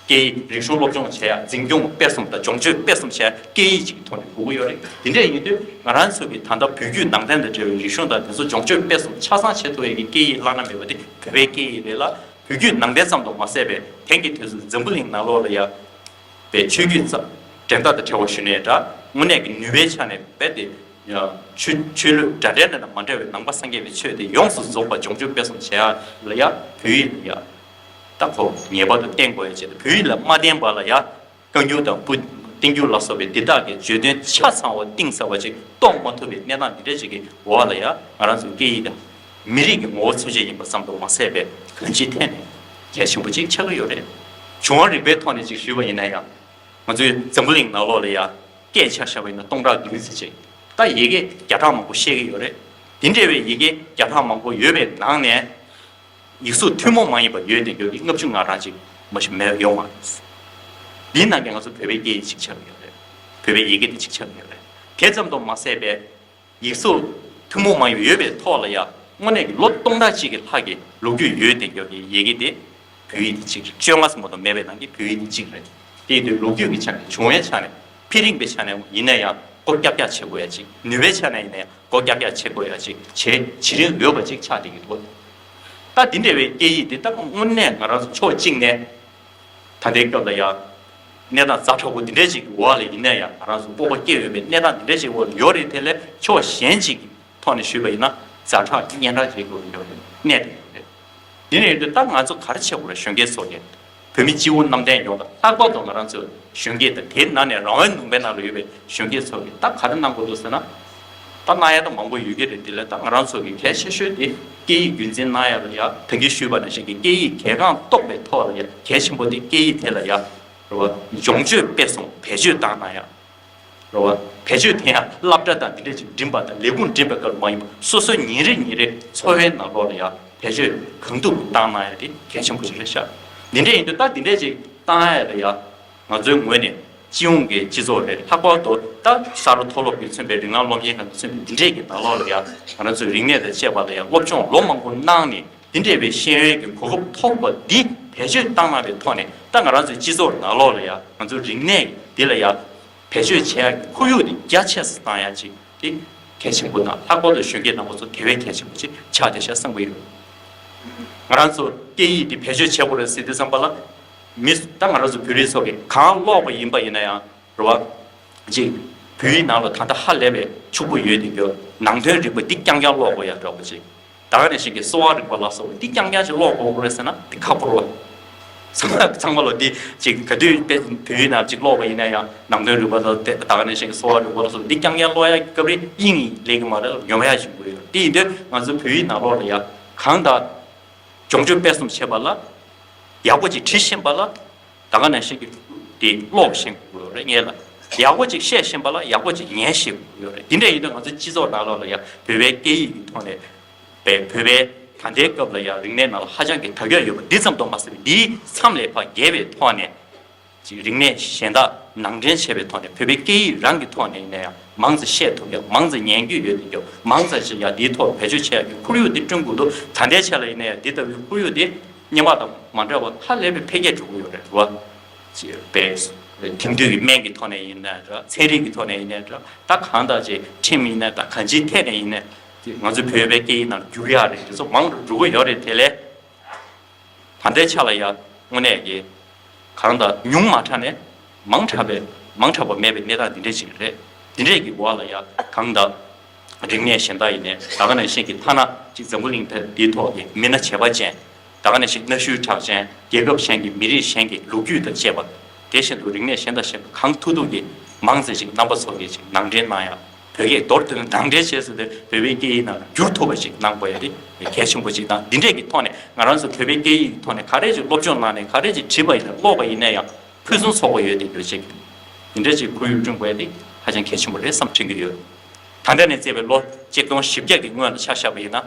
སྐད་ཡིག་རིག་གཞུང་སློབ་སྦྱོང་བྱེད་ཡ། འཛིན་སྐྱོང་སྤེལ་གསུམ་དང་སྦྱོང་སྤྱོད་སྤེལ་གསུམ་བྱེད་ཡ་སྐད་ཡིག་ཅིག་གི་ཐོག་ནས་དགོས་ཀྱི་ཡོད་རེད། དེ་འདྲ་ཡིན་དུས་ང་རང་ཚོ་གི་ད་ལྟ་བོད་བརྒྱུད་ནང་བསྟན་དང་འབྲེལ་བའི་རིག་གཞུང་དང་དེ་ཚོ་སྦྱོང་སྤྱོད་སྤེལ་གསུམ་ཆ་ཚང་བྱེད་ཐུབ་ཡ་གི་སྐད་ཡིག་བླ་ན་མེད་པ་དེ་བོད་པའི་སྐད་ཡིག་རེད་ལ། བོད་བརྒྱུད་ནང་བསྟན་ཙམ་དུ་མ་ཟད་པའི་དེང་གི་དུས་སུ་འཛམ་བུ་གླིང་ནང་ལོགས་ལ་ཡ། པའི་ཆོས་བརྒྱུད་ཙམ་འགྲན་ཟླ་དང་བྲལ་བ་ཞུ་ནའི་འདྲ། དངོས་གནས་ཀྱི་ནུས་པའི་ཆ་ནས་རྦད་དེ་ཆོས་ཆོས་ལུགས་འདྲ་འདྲའི་ནང་ནས་མ་འདྲ་བའི་ནང་པ་སངས་རྒྱས་པའི་ཆོས་དེ་ཡོངས་སུ་རྫོགས་པ་སྦྱོང་སྤྱོད་སྤེལ་གསུམ་བྱེད་ཡ་ལ་ཡ། བོད་ཡིག་ལ་ཡ་ད་ཁོ་ངེས་པར་དུ་བསྟེན་དགོས་ཡ་ཆེད་དུ། བོད་ཡིག་ལ་མ་བསྟེན་པ་ལ་ཡ། བཀའ་འགྱུར་དང་པོ་བསྟན་འགྱུར་ལ་སོགས་པའི་འདི་དག་གི་བརྗོད་དོན་ཆ་ཚང་བ་གཏིང་ཟབ་པ་ཅིག་རྟོགས་མ་ཐུབ་པའི་གནས་སྟངས་འདི་འདྲ་ཅིག་གི་འོག་ལ་ཡ། ང་རང་ཚོའི་སྐད་ཡིག་དང་མི་རིགས་ཀྱི་ངོ་བོ་ཚུན་ཆད་ཡིན་པ་ཙམ་དུ་མ་ཟད་པའི་གང་ཅིའི་ཐད་ནས་གལ་ཆེན་པོ་ཅིག་ཆགས་ཀྱི་ཡོད་རེད། བྱུང་བ་རིག་པའི་ཐོག་ནས་ཅིག་ཞུས་པ་ཡིན་ན་ཡང་། ང་ཚོའི་འཛམ་བུ་གླིང་ནང་ལོགས་ལ་ཡ་སྐད་ཆ་བཤད་པ་ཡིན་ན་སྟོང་ཕྲག་བདུན་ཙམ་ཅིག་ད་ཡི་གེ་བརྒྱ་ཕྲག་མང་པོ་ཤེས་ཀྱི་ཡོད་རེད། དེ་འདྲ་བའི་ཡི་གེ་བརྒྱ་ཕྲག་མང་པོ་ཡོད་པའི་ནང་ནས། ཡིག་གཟུགས་ཐུན་མོང་མ་ཡིན་པ་ཡོད་དེ་འགྱུར་གྱི་ལྔ་བཅུ་ང་གྲངས་ཅིག་མ་ཞིག་མེད་ཡོད་མ་རེད། འདིའི་ནང་གི་ང་ཚོ་བོད་པའི་སྐད་ཡིག་ཅིག་ཆགས་ཡོད་རེད། བོད་པའི་ཡི་གེ་དེ་ཅིག་ཆགས་ཡོད་རེད། དེ་ཙམ་དུ་མ་ཟད་པའི་ཡིག་གཟུགས་ཐུན་མོང་མ་ཡིན་པ་ཡོད་པའི་ཐོག་ལ་ཡ། དངོས་གནས་ཀྱི་ལོ་སྟོང་ཕྲག་ཅིག་གི་ལྷག་གི་ལོ་རྒྱུས་ཡོད་དེ་འགྱུར་གྱི་ཡི་གེ་དེ་བོད་ཡིག་དེ་ཅིག་རེད། བཅོ་ལྔ་ཙམ་མ་གཏོགས་མེད་པའི་ནང་གི་བོད་ཡིག་དེ་ཅིག་རེད། དེ་ཡིན་དུས་ལོ་རྒྱུས་ཀྱི་ཆ་ནས་བྱུང་བའི་ཆ་ནས་འཕེལ་རིམ་པའི་ཆ་ནས་ཡིན་ན་ཡང་སྒོ་རྒྱག་རྒྱག་བྱེད་དགོས་ཡ་ཅིག་ནུས་པའི་ཆ་ནས་ཡིན་ན་ཡང་སྒོ་རྒྱག་རྒྱག་བྱེད་དགོས་ཡ་ཅིག་བྱེད་བྱེད་རིན་ཡོད་པ་ཅིག་ཆགས་བསྡད་ཀྱི་འདུག་ད་འདི་འདྲ་བའི་སྐད་ཡིག་འདི་ད་དངོས་གནས་ང་རང་ཚོ་ཕྱོགས་གཅིག་ནས་ད་ལྟའི་སྐབས་ལ་ཡ་གནས་སྟངས་ཛ་དྲག་པོ་འདི་འདྲ་ཅིག་གི་འོག་ལ་ཡིན་ན་ཡང་། ང་རང་ཚོ་སྤོབས་པ་སྐྱེ་འོས་པའི་གནས་སྟངས་འདི་འདྲ་ཅིག་འོག་ལ་ཡོད་རེད། དེ་ལས་ཕྱོགས་གཞན་ཅིག་གི་ཐོག་ནས་ཞུས་པ་ཡིན་ན། ཛ་དྲག་སྙན་གྲགས་བྱེད་དགོས་ཀྱི་ཡོད་རེད། གནད་དུ་ཡོད་རེད། དེ་ནས་ཡོད་དུས་ད་ང་ཚོ་ག་རེ་བྱེད་དགོས་རེད། གཞོན་སྐྱེས་ཚོ་གིས་བོད་མི་སྤྱི་བོ་གནམ་བསྟན་ཡོངས་ལ་ལྷག་པར་དུ་ང་རང་ཚོ་གཞོན་སྐྱེས་དང་དེའི་ནང་ནས་རང་དབང་ལུང་པའི་ནང་ལ་ཡོད་པའི་གཞོན་སྐྱེས་ཚོ་གིས་ད་ག་རེ་གནང་དགོས་འདུག་ཟེར་ན། ད་གནང་ཡ་ད་མང་པོ་ཡོད་ཀྱི་རེད། དེ་ལས་ད་ང་རང་ཚོ་གི་གལ་ཆེ་ཤོས་དེ་སྐད་ཡིག་རྒྱུན་འཛིན་གནང་ཡ་ལ་ཡ། ད་གིན་ཞུས་པ་ནང་བཞིན་གྱི་སྐད་ཡིག་གལ་འགངས་གཏོགས་པའི་ཐོག་ལ་ཡ་གལ་ཆེན་པོ་དེ་སྐད་ཡིག་དེ་ལ་ཡ། རེད་བ། སྦྱོང་སྤྱོད་སྤེལ་གསུམ་བེད་སྤྱོད་བཏང་གནང་ཡ། རེད་བ། བེད་སྤྱོད་དེ་ཡང་སློབ་གྲྭ་དང་འདི་འདྲས་ཅིག་འགྲིམ་པ་དང་ལས་ཁུངས་འགྲིམ་པའི་སྐབས་མ་ཡིན་པར་སོ་སོའི་ཉིན་རེ་ཉིན་རེ་འཚོ་བའི་ནང་ལོགས་ལ་ཡང་བེད་སྤྱོད་གང་ཐུབ་བཏང་གནང་ཡ་དེ་གལ་ཆེན་པོ་ཞིག་རེད་ཤག་འདི་འདྲས་ཡིན་དུས་ད་འདི་འདྲས་ཅིག་བཏང་ཡ་ལ་ཡང་ང་ཚོའི་ངོས་ནས་སྤྱི་ཡོངས་ཀྱི་སྤྱི་ཚོགས་རེད། ལྷག་པར་དུ་ད་ས་རཱ་མཐོ་སློབ་ཀྱིས་མཚོན་པའི་རིགས་ལམ་སློབ་གཉེར་ཁང་གིས་མཚོན་པའི་འདི་འདྲས་ཀྱི་ནང་ལོགས་ལ་ཡང་ང་རང་ཚོའི་རིག་གནས་དང་བཅས་པ་ལ་ཡང་སློབ་སྦྱོང་ལོ་མང་པོ་གནང་ནས་འདི་འདྲས་པའི་ཤེས་ཡོན་གྱི་གོ་སྐབས་ཐོབ་པ་འདི་བེད་སྤྱོད་བཏང་གནང་བའི་ཐོག་ནས་ད་ང་རང་ཚོའི་སྤྱི་ཚོགས་ནང་ལོགས་ལ་ཡང་ང་ཚོའི་རིག་གནས་འདི་ལ་ཡང་། བེད་སྤྱོད་བྱེད་ཡག་གི་ཁོར་ཡུག་དེ་རྒྱ་ཆེ་སུ་བཏང་ཡག་ཅིག་དེ་གལ་ཆེན་པོ་དང་། ལྷག་པར་དུ་གཞོན་སྐྱེས་རྣམ་པ་ཚོ་དེ་བས་གལ་ཆེན་པོ་ཅིག་ཆགས་བསྡད་ཤག་བསམ་གྱི་ཡོད། ང་རང་ཚོ་སྐད་ཡིག་དེ་བེད་སྤྱོད་བྱེད་དགོས་རེད་ཟེར་དུས་ཙམ་པ་ལ། མི་ད་ང་རང་ཚོ་བོད་རིགས་ཚོ་གིས་གང་ཀློག་པ་ཡིན་པ་ཡིན་ན་ཡང་རེད་བ། ཅིག་བོད་ཡིག་ནང་ལ་ད་ལྟ་ཧ་ལས་པའི་ཕྱུག་པོ་ཡོད་དེ་ཡོད། ནང་དོན་རིག་པ་འདི་རྐྱང་རྐྱང་ཀློག་དགོས་ཡ་འདྲ་བོ་ཅིག་ད་ག་ནང་བཞིན་གྱི་གསོ་བ་རིག་པ་ལ་སོགས་པ་འདི་རྐྱང་རྐྱང་ཞིག་ཀློག་དགོས་རེད་ཟེར་ན་འདི་ཁག་པོ་རེད་བ། ཚང་མ་ཚང་མ་ལོ་འདི་ཅིག་ག་དུས་དཔེ་བོད་ཡིག་ནང་ཅིག་ཀློག་པ་ཡིན་ན་ཡང་ནང་དོན་རིག་པ་དང་དེ་ད་ག་ནང་བཞིན་གྱི་གསོ་བ་རིག་པ་ལ་སོགས་པ་འདི་རྐྱང་རྐྱང་ཀློག་ཡ་གི་སྐབས་རེ་དབྱིངས་ལེགས་ཀྱི་མ་རེད། ཉོབ་ཡ་ཞིག་དགོས་ཡོད། དེ་ཡིན་དུས་ང་ཚོ་བོད་ཡིག་ནང་ལོགས་ལ་ཡ་གང་ལྟར་སྦྱོང་སྤྱོད་སྤེལ་གསུམ་བྱེད་པ་ལ་ཡག་པོ་ཅིག་བྲིས་ཤེས་པ་ལ། ད་ག་ནང་བཞིན་གྱི་དེ་ཀློག་ཤེས་དགོས་རེད། ངེས་ལ་ཡག་པོ་ཅིག་བཤད་ཤེས་པ་ལ་ཡག་པོ་ཅིག་ཉན་ཤེས་དགོས་རེད། དེ་འདྲ་ཡིན་དུས་ང་ཚོ་སྤྱི་ཚོགས་ནང་ལོགས་ལ་ཡང་བོད་པའི་སྐད་ཡིག་གི་ཐོག་ནས་བོད་པའི་ད་ལྟའི་སྐབས་ལ་ཡང་རིག་གནས་ནང་ལ་ཧ་ཅང་གི་དར་ཁྱབ་ཡོད་པ་འདི་ཙམ་དུ་མ་ཟད་པའི་འདིའི་མཚམས་ལས་ཕར་བརྒལ་བའི་ཐོག་ནས་ཅིག་རིག་གནས་གཞན་དག་ནང་འདྲེན་བྱས་པའི་ཐོག་ནས་བོད་པའི་སྐད་ཡིག་རང་གི་ཐོག་ནས་ཡིན་ན་ཡང་མང་ཙམ་བཤད་ཐུབ་ཡ། མང་ཙམ་ཉན་རྒྱུ་ཡོད་དེ་ཡོད། མང་ཙམ་ཞིག་ཡང་འདིའི་ཐོག་བེད་སྤྱོད་བྱེད་ཡ་གི་ཁོར་ཡུག་འདི་བསྐྲུན་དགོས་འདུག་ད་ལྟའི་ཆ་ལ་ཡིན་ན་ཡང་འདི་ལྟ་བུའི་ཁོར་ཡུག་འདི་སྔོན་མ་དང་མ་འདྲ་བ་ཧ་ལས་པའི་འཕེལ་རྒྱས་འགྲོ་གི་ཡོད་རེད། རེད་བ། ཅེས་པའི་དེང་དུས་ཀྱི་སྨན་གྱི་ཐོག་ནས་ཡིན་ན་འདྲ། ཚན་རིག་གི་ཐོག་ནས་ཡིན་ན་འདྲ། ད་གང་ལྟར་ཅིག་ཁྲིམས་ཡིན་ན་ད་གང་ཅིའི་ཐད་ནས་ཡིན་ན་ང་ཚོའི་བོད་པའི་སྐད་ཡིག་ནང་བསྒྱུར་ཡག་རེད། དེ་ཚོ་མང་རུ་འགྲོ་གི་ཡོད་རེད། དེ་ལས་ད་ལྟའི་ཆ་ལ་ཡ་དངོས་གནས་ཀྱི་གང་ལྟར་ཉུང་མ་དྲགས་ནས་མང་དྲགས་པའི་མང་དྲགས་པ་མེད་པའི་གནས་སྟངས་འདི་འདྲ་ཅིག་རེད། འདི་འདྲས་ཀྱི་འོག་ལ་ཡ་གང་ལྟར། རིག་གནས་གཞན་དག་ཡིན་ནའི་ད་ག་ནང་བཞིན་གྱི་ཐ་ན་ཅིག་འཛམ་བུ་གླིང་འདིའི་ཐོག་གི་མི་སྣ་བྱེད་པ་ཅན། ད་ག་ནང་བཞིན་གནའ་ཤུལ་གྲགས་ཅན། རྒྱལ་ཁབ་གཞན་གྱི་མི་རིགས་གཞན་གྱི་ལོ་རྒྱུས་དང་བཅས་པ། དེ་བཞིན་དུ་རིག་གནས་གཞན་དང་གཞན་གང་ཐུབ་ཐུབ་ཀྱིས་མང་ཙམ་ཞིག་རྣམ་པ་ཚོ་གིས་ཅིག་ནང་འདྲེན་གནང་ཡ། བོད་སྐད་མདོར་བསྡུས་ན་ནང་འདྲེན་བྱས་ཟེར་ཏེ་བོད་པའི་སྐད་ཡིག་ནང་བསྒྱུར་ཐུབ་པ་ཞིག་གནང་དགོས་ཡ་དེ་གལ་ཆེན་པོ་ཞིག་དང་། འདི་འདྲས་ཀྱི་ཐོག་ནས་ང་རང་ཚོ་བོད་པའི་སྐད་ཡིག་གི་ཐོག་ནས་ག་རེ་ཅིག་སློབ་སྦྱོང་གནང་ནས་ག་རེ་ཅིག་བྲིས་པ་ཡིན་ན་ཀློག་པ་ཡིན་ན་ཡང་ཕུན་སུམ་ཚོགས་པ་ཡོད་དེ་ཡོད་ཅིག་འདི་འདྲ་ཅིག་ཁོར་ཡུག་བསྐྲུན་དགོས་ཡ་དེ་ཧ་ཅང་གལ་ཆེན་པོ་རེད་བསམ་དྲན་གྱི་ཡོད། ད་ལྟ་ནས་བརྩིས་པའི་ལོ་ཆིག་སྟོང་བཞི་བརྒྱ་གི་སྔོན་ལ་ཆ་བཞག་པ་ཡིན་ན།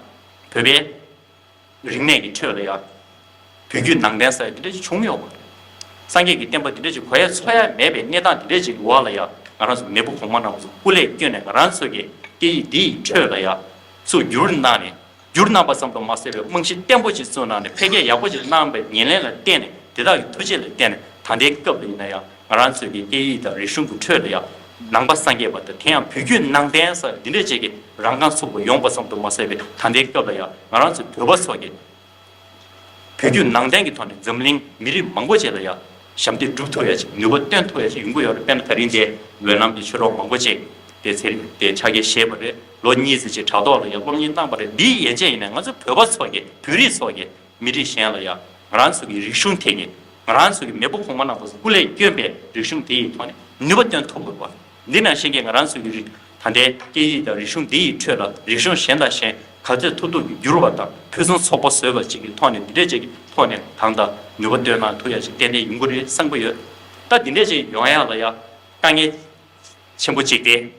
བོད་པའི་རིག་གནས་ཀྱི་ཁྲོད་ལ་ཡང་བོད་བརྒྱུད་ནང་བསྟན་ཟེར་ཡ་འདི་འདྲ་ཅིག་བྱུང་མྱོང་བ་རེད། སངས་རྒྱས་ཀྱི་བསྟན་པ་འདི་འདྲ་ཅིག་གོ་ཡ་ཚོར་ཡ་མེད་པའི་གནས་སྟངས་འདི་འདྲ་ཅིག་འོག་ལ་ཡང་ང་རང་ཚོ་མེས་པོ་གོང་མ་རྣམས་ཚོ་སྐུ་ལས་བསྐྱོན་ནས་ང་རང་ཚོ་གི་སྐད་ཡིག་འདི་ཡི་ཁྲོད་ལ་ཡང་ཚུར་བསྒྱུར་གནང་ནས། བསྒྱུར་གནང་པ་ཙམ་དུ་མ་ཟད་པའི་རྨང་གཞི་བརྟན་པོ་ཅིག་བཙུགས་གནང་ནས་འཕེལ་རྒྱས་ཡག་པོ་ཅིག་གནང་བའི་ཉེར་ལེན་ལ་བརྟེན་ནས། དེ་དག་གི་ཐུགས་རྗེ་ལ་བརྟེན་ནས་ད་ལྟའི་སྐབས་ལ་ཡིན་ན་ཡང་ང་རང་ཚོའི་གི་སྐད་ཡིག་དང་རིག་གཞུང་གི་ཁྲོད་ལ་ཡང་ནང་པ་སངས་རྒྱས་པ་དང་དེ་ཡང་བོད་བརྒྱུད་ནང་བསྟན་ཟེར་འདི་འདྲ་ཅིག་གི་རང་རྐང་ཚུགས་པ་ཡོང་པ་ཙམ་དུ་མ་ཟད་པའི་ད་ལྟའི་སྐབས་ལ་ཡང་ང་རང་ཚོ་བོད་པ་ཚོ་གི་བོད་བརྒྱུད་ནང་བསྟན་གྱི་ཐོག་ནས་འཛམ་གླིང་མི་རིགས་མང་པོ་ཅིག་ལ་ཡང་ཞབས་འདེགས་སྒྲུབ་ཐུབ་ཡ་ཅིག་ནུས་པ་བཏོན་ཐུབ་ཡ་ཅིག་ཡོང་གི་ཡོད་རེད། དཔེར་ན་ད་རིང་དེ་འོད་ལམ་གྱི་ཆོས་གྲོགས་མང་པོ་ཅིག་དེ་ཚེ་རིང་དེ་ཕྱག་འཁྱེར་བཞེས་པ་རེད། ལོ་གཉིས་ཙམ་ཅིག་དྲ་ཐོག་ལ་ཡང་སློབ་གཉེར་གནང་པ་རེད། འདིའི་ཡན་ཆད་ཡིན་ན་ང་ཚོ་བོད་པ་ཚོ་གི་བོད་རིགས་ཚོ་གི་མི་རིགས་གཞན་ལ་ཡང་ང་རང་ཚོ་གི་རིག་གཞུང་དེ་གི་ང་རང་ཚོ་གི་མེས་པོ་གོང་མ་རྣམས་ཀྱི་སྐུ་ལས་བསྐྱོན་པའི་རིག་གཞུང་དེ་ཡི་ཐོག་ནས་ནུས་པ་བཏོན་ཐུབ་དགོས་པ། འདི་ནང་བཞིན་གྱི་ང་རང་ཚོ་གི་རིག་ད་ལྟའི་སྐད་ཡིག་དང་རིག་གཞུང་འདི་ཡི་ཁྲོད་ལ་རིག་གཞུང་གཞན་དང་གཞན་ག་ཚོད་ཐུབ་ཐུབ་ཀྱིས་བསྒྱུར་བ་དང་ཕུན་སུམ་ཚོགས་པ་བཟོས་པ་ཅིག་གི་ཐོག་ནས་འདི་འདྲས་ཅིག་གི་ཐོག་ནས་གང་དང་ནུས་པ་བཏོན་གནང་ཐུབ་ཡ་ཅིག་ཏན་ཏན་ཡོང་གི་རེད་བསམ་གྱི་ཡོད། ད་འདི་འདྲས་ཅིག་ཡོང་ཡ་ལ་ཡ་དཀའ་ངལ་ཆེན་པོ་ཅིག་སྟེ།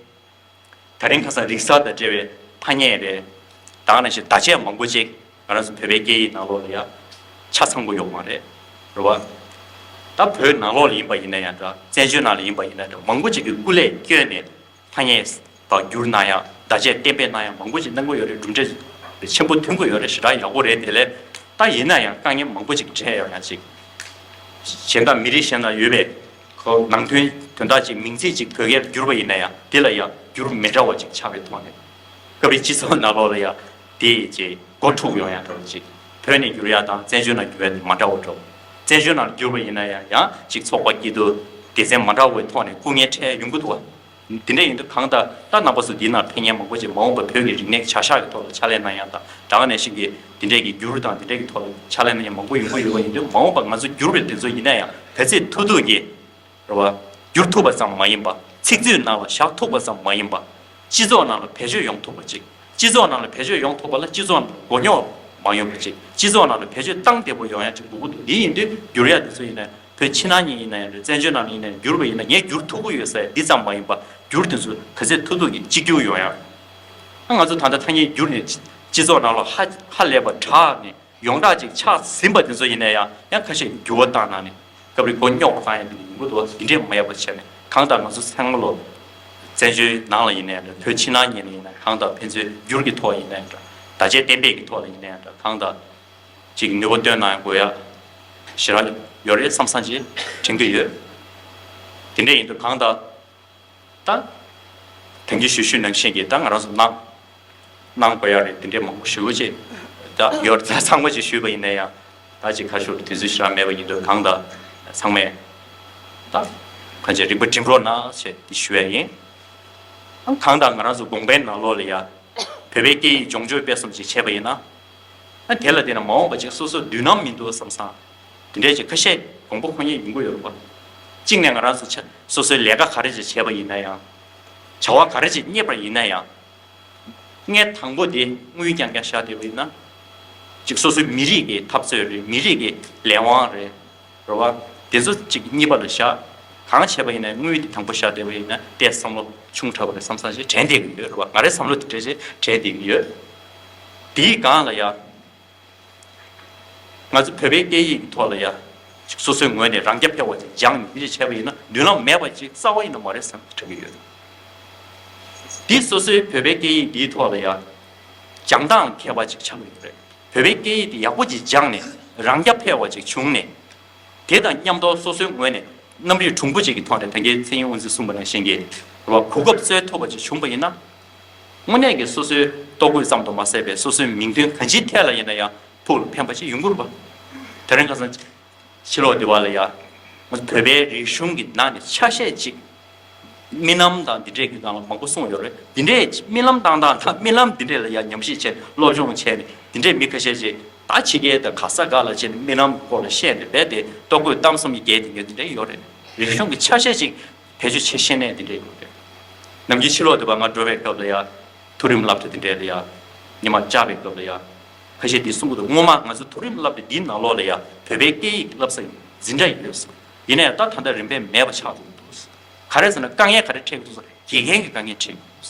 ད་རིང་ཁ་སང་རིག་གསར་དང་འབྲེལ་བའི་ཐ་སྙད་རེད། ད་ག་ནང་བཞིན་བརྡ་ཆད་མང་པོ་ཅིག་ང་རང་ཚོ་བོད་པའི་སྐད་ཡིག་ནང་ལོགས་ལ་ཡ་ཆ་ཚང་པོ་ཡོད་མ་རེད། རེད་བ། ད་བོད་ནང་ལོགས་ལ་ཡིན་པ་ཡིན་ན་ཡང་འདྲ། བཙན་བྱོལ་ནང་ལ་ཡིན་པ་ཡིན་ན་འདྲ། མང་པོ་ཅིག་གིས་སྐུ་ལས་བསྐྱོན་ནས་ཐ་སྙད་དག་བསྒྱུར་གནང་ཡ། བརྡ་ཆད་གཏན་འབེབས་གནང་ཡ་མང་པོ་ཅིག་གནང་གི་ཡོད་རེད། གྲུབ་འབྲས་ཆེན་པོ་ཐོན་གྱི་ཡོད་རེད། ཞེ་དྲག་ཡག་པོ་རེད། དེ་ལས་ད་ཡིན་ན་ཡང་དཀའ་ངལ་མང་པོ་ཅིག་འཕྲད་ཡོང་ཡ་ཅིག་གཞན་དག་མི་རིགས་གཞན་ལ་ཡོད་པའི་ཁོ་ནང་དོན་དོན་དག་ཅིག་མིང་ཚིག་ཅིག་བོད་སྐད་བསྒྱུར་བ་ཡིན་ན་ཡང་དེ་ལ་ཡང་བསྒྱུར་མི་འདྲ་བ་ཅིག་ཆགས་པའི་ཐོག་ནས་སྐབས་རེ་སྤྱི་ཚོགས་ནང་ལོགས་ལ་ཡང་དེ་ཅིག་མགོ་འཁྲུག་ཡོང་ཡ་འདྲ་བ་ཅིག་བོད་ནས་བསྒྱུར་ཡ་དང་བཙན་བྱོལ་ནང་བསྒྱུར་ཡ་དེ་མ་འདྲ་བ་འདྲ་བོ། བཙན་བྱོལ་ནང་བསྒྱུར་བ་ཡིན་ན་ཡང་ཡང་ཅིག་ཚོགས་པ་སྐྱིད་སྡུག་སྡེ་ཚན་མ་འདྲ་བའི་ཐོག་ནས་སྐུ་ངལ་འཕྲད་ཡོང་གི་འདུག་བ། དེ་འདྲ་ཡིན་དུས་གང་ལྟར་ད་རྣམ་པ་ཚོ་འདི་ནང་ཕེབས་མཁན་མང་པོ་ཅིག་མ་འོངས་པ་བོད་ཀྱི་རིག་གནས་ཀྱི་བྱ་གཞག་གི་ཐོག་ལ་ཕྱག་ལས་གནང་ཡག་དང་དྲང་ནས་ཤིང་གི་དེ་འདྲས་ཀྱི་འགྱུར་དང་དེ་འདྲས་ཀྱི་ཐོག་ལ་ཕྱག་ལས་གནང་མཁན་མང་པོ་ཡོང་གི་ཡོད་པ་ཡིན་དུས་མ་འོངས་པ་ང་ཚོ་འགྱུར་བའི་དེ་ཚོ་ཡིན་ན་ཡང་ག་ཚོད་ཐུབ་ཐུབ་ཀྱིས། རེད་བ། བསྒྱུར་ཐུབ་པ་ཙམ་མ་ཡིན་པ། ཚིག་མཛོད་ནང་ལ་བཞག་ཐུབ་པ་ཙམ་མ་ཡིན་པ། སྤྱི་ཚོགས་ནང་ལ་བེད་སྤྱོད་ཡོང་ཐུབ་པ་ཅིག་སྤྱི་ཚོགས་ནང་ལ་བེད་སྤྱོད་ཡོང་ཐུབ་པ་ལ་སྤྱི་ཚོགས་ནང་ལ་མགོ་རྙོག་མ་ཡོང་བ་ཅིག་སྤྱི་ཚོགས་ནང་ལ་བེད་སྤྱོད་བཏང་བདེ་པོ་ཡོང་ཡ་ཅིག་དགོས་ཀྱི་འདུག་འདི་ཡིན་དུས་བསྒྱུར་ཡ་འདི་ཚོ་ཡིན་ན་བོད་ཕྱི་ནང་གཉིས་ཡིན་ན་ཡང་རེད། བཙན་བྱོལ་ནང་ལ་ཡིན་ན་ཡང་བསྒྱུར་བ་ཡིན་ན་ངས་བསྒྱུར་ཐུབ་ཀྱི་ཡོད་ཟེར་འདི་ཙམ་མ་ཡིན་པ་བསྒྱུར་དེ་ཚོ་ག་ཚོད་ཐུབ་ཐུབ་ཀྱིས་གཅིག་གྱུར་ཡོང་ཡ། ང་ཚོ་ད་ལྟ་ཐ་སྙད་བསྒྱུར་ནས་སྤྱི་ཚོགས་ནང་ལ་ཧ་ཧ་ལས་པ་དྲག་ནས། ཡོངས་གྲགས་ཅིག་ཆགས་ཟིན་པ་དེ་ཚོ་ཡིན་ན་ཡང་ཡང་ཁ་ཤས་འགྱུར་བ་བཏང་གནང་ནས་སྐབས་རེ་མགོ་རྙོག་པ་བཏང་ཡ་དེ་ཡིན་དགོས་འདུག་འདི་འདྲས་མ་ཡོད་པ་བྱས་ནས་གང་ལྟར་ང་ཚོ་ཚང་མ་ལོ་བཙན་བྱོལ་ནང་ལ་ཡིན་ན་ཡང་འདྲ་བོད་ཕྱི་ནང་གཉིས་ལ་ཡིན་ན་གང་ལྟར་ཕན་ཚུན་འགྱུར་གྱི་ཐོག་ཡིན་ན་ཡང་འདྲ་བརྡ་ཆད་གཏན་འབེབས་ཀྱི་ཐོག་ལ་ཡིན་ན་ཡང་འདྲ་གང་ལྟར་ཅིག་ནུས་པ་བཏོན་གནང་དགོས་ཡ་ཞེ་དྲག་ཡོད་རེད་བསམ་བསམ་ཅིག་དྲན་གྱི་ཡོད། དེ་འདྲས་ཡིན་དུས་གང་ལྟར། ད། དེང་གི་ཞུ་ཞུ་ནང་བཞིན་གྱི་ད་ང་རང་ཚོ་གནང་། གནང་དགོས་ཡ་རེད་དེ་འདྲས་མང་པོ་ཞུ་གི་ཅེས། ད་ཡོད་ད་ཚང་མ་ཅིག་ཞུས་པ་ཡིན་ན་ཡང་། ད་ཅིག་ཁ་ཤོར་དུས་ཚོད་ཞེ་དྲག་མེད་པ་ཡིན་དུས་གང་ལྟར་ཚང་མས། ད། གང་ཅི་རིག་པ་སྒྲིམ་རོགས་གནང་ཞེས་འདི་ཞུ་ཡ་ཡིན། གང་ལྟར་ང་རང་ཚོ་དགོངས་པའི་ནང་ལོགས་ལ་ཡ། བོད་པའི་སྐད་ཡིག་སྦྱོང་སྤྱོད་སྤེལ་གསུམ་ཅིག་བྱས་པ་ཡིན་ན། ཨ་དེ་ལ་བརྟེན་ནས་མ་འོངས་པ་ཅིག་སོ་སོ་མདུན་ལམ་མི་འདུག་བསམ་སང་། དེ་འདྲས་ཅིག་ཁ་ཤས་དགོངས་པ་འཁོར་མཁན་ཡོང་གི་ཡོད་རེད་པ། གཅིག་ནས་ང་རང་ཚོ་ཆ་སོ་སོའི་ལས་ཀ་ག་རེ་ཅིག་བྱས་པ་ཡིན་ན་ཡང་། བྱ་བ་ག་རེ་ཅིག་གཉེར་པ་ཡིན་ན་ཡང་། ངས་དང་པོ་དེ་དངུལ་རྐྱང་རྐྱང་བཞག་བསྡད་པ་ཡིན་ན། ཅིག་སོ་སོའི་མི་རིགས་ཀྱི་འཐབ་རྩོད་རེད་མི་རིགས་ཀྱི་ལས་དབང་རེད། རེད་བ། དེ་ཚོ་གཅིག་གཉིས་པ་ལ་བཞག་གང་བྱས་པ་ཡིན་ན་དངུལ་དེ་དང་པོ་བཞག་བསྡད་པ་ཡིན་ན་དེ་བསམ་བློ་ཆུང་དྲགས་པ་རེད་བསམ་བསམ་ཞིག་དྲན་བསྡད་ཀྱི་ཡོད་རེད་བ། ང་རའི་བསམ་བློ་དེ་འདྲ་ཞིག་དྲན་བསྡད་ཀྱི་ཡོད། དེའི་སྒང་ལ་ཡ། ང་ཚོ་བོད་པའི་སྐད་ཡིག་གི་ཐོག་ལ་ཡ། སོ་སོའི་ངོས་ནས་རང་རྐྱ་འཕེར་བ་ཅིག་སྦྱངས་ནས་འདི་འདྲ་བྱས་པ་ཡིན་ན་མདུན་ལམ་མེད་པ་ཅིག་རྩ་བ་ཡིན་ན་མ་རེད་བསམ་དྲན་གྱི་ཡོད། འདི་སོ་སོའི་བོད་པའི་སྐད་ཡིག་འདིའི་ཐོག་ལ་ཡ། སྦྱང་སྟངས་མཁས་པ་ཅིག་ཆགས་ཀྱི་ཡོད་རེད། བོད་པའི་སྐད་ཡིག་དེ་ཡག་པོ་ཅིག་སྦྱངས་ནས་རང་རྐྱ་འཕེར་བ་ཅིག་བྱུང་ནས། དེ་དང་མཉམ་དུ་སོ་སོའི་ངོས་ནས་རྣམ་རིག་གྲུང་པོ་ཅིག་གི་ཐོག་ནས་ད་གིན་མཚན་ཉིད་དབུ་འཛིན་གསུངས་པ་ནང་བཞིན་གྱི་རེད་བ། གོ་སྐབས་སྩོལ་ཐུབ་པ་ཅིག་བྱུང་པ་ཡིན་ན། དངོས་གནས་ཀྱི་སོ་སོའི་ལྟོ་གོས་ཙམ་དུ་མ་ཟད་པའི་སོ་སོའི་མིང་དོན་གང་ཅིའི་ཐད་ལ་ཡིན་ན་ཡང་ཕུགས་ལ་ཕན་པ་ཅིག་ཡོང་གི་རེད་པ། དེ་རིང་ཁ་སང་ཕྱི་ལོགས་འདི་བ་ལ་ཡ། བོད་པའི་རིག་གཞུང་གི་ནང་ནས་ཆ་ཤས་ཅིག་རྨི་ལམ་དང་འདི་འདྲས་ཀྱི་སྒང་ལ་མང་པོ་གསུངས་ཡོད་རེད། འདི་འདྲས་རྨི་ལམ་བཏང་སྟངས་དང་རྨི་ལམ་འདི་འདྲས་ལ་ཡང་ཉམས་ཞིབ་བྱས་ནས་སློབ་སྦྱོང་བྱས་ནས་འདི་འདྲས་མི་ཁ་ཤས་ཅིག་ད་ཕྱི་རྒྱལ་དང་ག་ས་ག་ལ་ཕྱིན་ནས་རྨི་ལམ་སྐོར་ལ་བཤད་ནས་རྦད་དེ་ལྟོ་གོས་གཏམ་གསུམ་གྱི་རྒྱལ་དེ་ཉོས་འདི་འདྲས་ཡོད་རེད། རིག་གཞུང་གི་ཆ་ཤས་ཅིག་བེད་སྤྱོད་བྱེད་ཤེས་ནས་འདི་འདྲས་ཡོད་རེད། ནམ་རྒྱུན་ཕྱི་ལོགས་དུ་བ་ང་འགྲོ་བའི་སྐབས་ལ་ཡ། མཐོ་རིམ་སློབ་གྲྭ་འདི་འདྲས་ལ་ཡ། ཉི་མ་བཅར་བའི་སྐབས་ལ་ཡ། ཁ་ཤས་འདི་གསུང་གི་འདུག་སྔོན་མ་ང་ཚོ་མཐོ་རིམ་སློབ་གྲྭ་འདིའི་ནང་ལོགས་ལ་ཡ་བོད་པའི་སྐད་ཡིག་བསླབ་ས་འཛིན་གྲྭ་ཡོད་ཟེར། ཡིན་ན་ཡང་ད་ད་ལྟ་རིམ་པས་མེད་པ་ཆགས་འགྲོ་གི་འདུག་ག་རེ་ཟེར་ན་དཀའ་ངལ་ག་རེ་འཕྲད་ཀྱི་འདུག་ཟེར་དགེ་རྒན་གྱི་དཀའ་ངལ་འཕྲད་